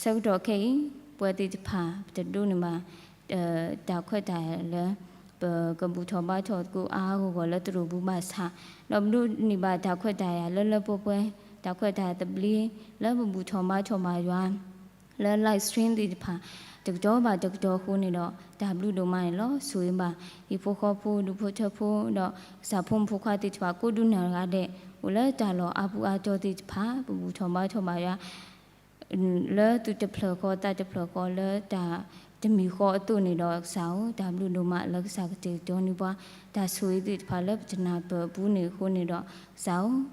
ဆၢကတီၢ်ခဲအံၤ ပှၤသ့ၣ်တဖၣ် ပတဒိးန့ၢ်ဘၣ် တၢ်ခွဲးတၢ်ယာ်လၢ ပကဘူၣ်ထီၣ်ဘါထီၣ်သကိးအါအါဂီၢ်ဂီၢ်လၢတရူးပူၤဘၣ်ဆၣ်, ဒီးပဒိးန့ၢ်ဘၣ်တၢ်ခွဲးတၢ်ယာ်လၢလၢပှဲၤပှဲၤ တၢ်ခွဲးတၢ်ယာ်သဘျ့ လၢပဘူၣ်ထီၣ်ဘါထီၣ်ဘၣ်ယွၤ လၢ live stream သ့ၣ်တဖၣ် တကတီၢ်ဘၣ်တကတီၢ်အဃိန့ၣ်ဒီး တၢ်ဘျုးဒိၣ်မးန့ၣ်လီၤ. ဆိၣ်ဂ့ၤဘၣ် ဟံၣ်ဖိဃီဖိ ဒူၣ်ဖိထၢဖိ ဒီးကစၢ်ဖိမုၣ်ဖိခွါသ့ၣ်တဖၣ် ကိးဒူၣ်နၢ်ဂၤဒဲး အိၣ်လၢတၢ်လီၢ်အါပူၤအါတီၤသ့ၣ်တဖၣ် ပဘူၣ်ထီၣ်ဘါထီၣ်ဘၣ်ယွၤ လၢသူၣ်တဖျၢၣ်ဃီသးတဖျၢၣ်ဃီ လၢတၢ်တမံၤဃီအသိးန့ၣ်ဒီးကစၢ်ဧၢ, တၢ်ဘျုးဒိၣ်မးလၢကစၢ်ကတဲာ်ကတီၤန့ၢ်ပှၤ တၢ်ဆိၣ်ဂ့ၤသ့ၣ်တဖၣ်လၢပတနၢ်ပၢၢ်အပူၤန့ၣ်အဃိန့ၣ်ဒီး ကစၢ်ဧၢ,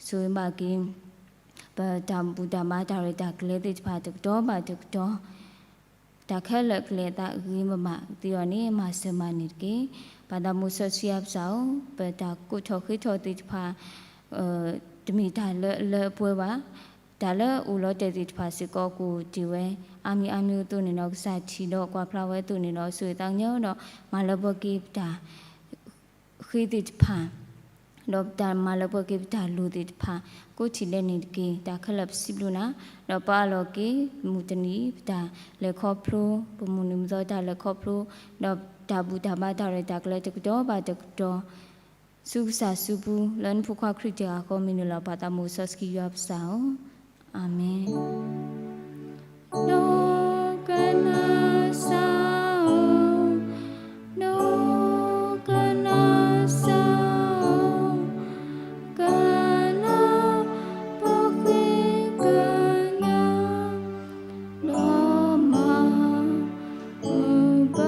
ဆိၣ်ဂ့ၤဘၣ်က့ၤ ပတၢ်ဘူၣ်တၢ်ဘါတၢ်ရဲၣ်တၢ်ကျဲၤသ့ၣ်တဖၣ် တကတီၢ်ဘၣ်တကတီၢ် တၢ်ခဲလၢာ်ကလဲၤအသးဂ့ၤမးဘၣ်သ့အီၤန့ၣ် မၤစၢၤမၤန့ၢ်တက့ၢ်. ပၢ်သးမူစီဆှံယွၤကစၢ်ဧၢ, ပတၢ်ကိးထီၣ်ဃ့ထီၣ်သ့ၣ်တဖၣ် တမ့ၢ်တၢ်လၢအလၢအပှဲၤဘၣ်. တၢ်လၢအိၣ်လီၤတဲာ်သ့ၣ်တဖၣ်စ့ၢ်ကီး ကအိၣ်တ့ၢ်ဝဲ အါမံၤအါမံၤအသိးန့ၣ်ဒီး ကစၢ်ထံၣ်ဒီးကွၢ်ဖျါဝဲအသိးန့ၣ်ဒီး ဆိၣ်ဂ့ၤသးကညီၤဒီး မၤလၢပှဲၤက့ၤပတၢ် ဃ့သ့ၣ်တဖၣ် ဒီးပတၢ်မၤလၢပှဲၤက့ၤပတၢ်လိၣ်သ့ၣ်တဖၣ် ကိးထံၣ်ဒဲးန့ၣ်တက့ၢ်. တၢ်ခဲလၢာ်ပစံးဘျုးနၤ, ဒီးပအၢၣ်လီၤက့ၤ မုၢ်တနံၤ ပတၢ်လဲၤခီဖျိ ပမုၢ်နံၤမုၢ်သီတၢ်လဲၤခီဖျိ ဒီးတၢ်ဘူၣ်တၢ်ဘါတၢ်ရဲၣ်တၢ်ကျဲၤတကတီၢ်ဘၣ်တကတီၢ် ဆူကစၢ်စုပူၤ လၢနဖိခွါခရံာ်တဂၤဃီ မ့ၢ်နုာ်လီၤပၢ်သးမူစီဆှံယွၤပစၢ်ဧၢ, အၤမ့ၣ်. ဒိကနၣ်စၢ်ဧၢ, ဒိကနၣ်စၢ်ဧၢ, ကနၣ်ပဃ့ကညး, ဒီးမၤမုာ်ပ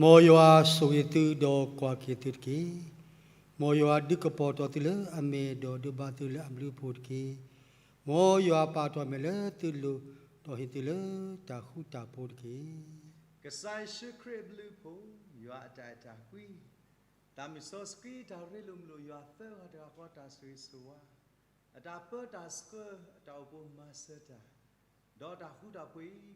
မ်ယွၤဆိၣ်ဂ့ၤသုဒီးကွၢ်က့ၤသုတက့ၢ်. မ်ယွၤဒုးကပီၤတီၢ်သုလၢအမဲာ်ဒီးဒုးဘါသုလၢအဘျုးအဖှိၣ်တက့ၢ်. မ်ယွၤပာ်တီၢ်မဲာ်လၢသုလိၤ, ဒီးဟ့ၣ်သုလၢတၢ်ဃူတၢ်ဖိးတက့ၢ်. ကစၢ်ယ့ၣ်ၡူးခရံာ်အဘျုးအဖှိၣ်, ယွၤအတၢ်အဲၣ်တၢ်ကွံ, တၢ်မုၢ်စီဆှံ, တၢ်ရ့လိာ်မုာ်လိာ်ယွၤသၢဂၤတဂၤဃီတၢ်ဆိၣ်ဂ့ၤဆိၣ်ဝါ, အတၢ်ပၢတၢ်ဆှၢ, အတၢ်အိၣ်ပိမၤစၢၤတၢ်, ဒီးတၢ်ဃူတၢ်ဖိးအံၤ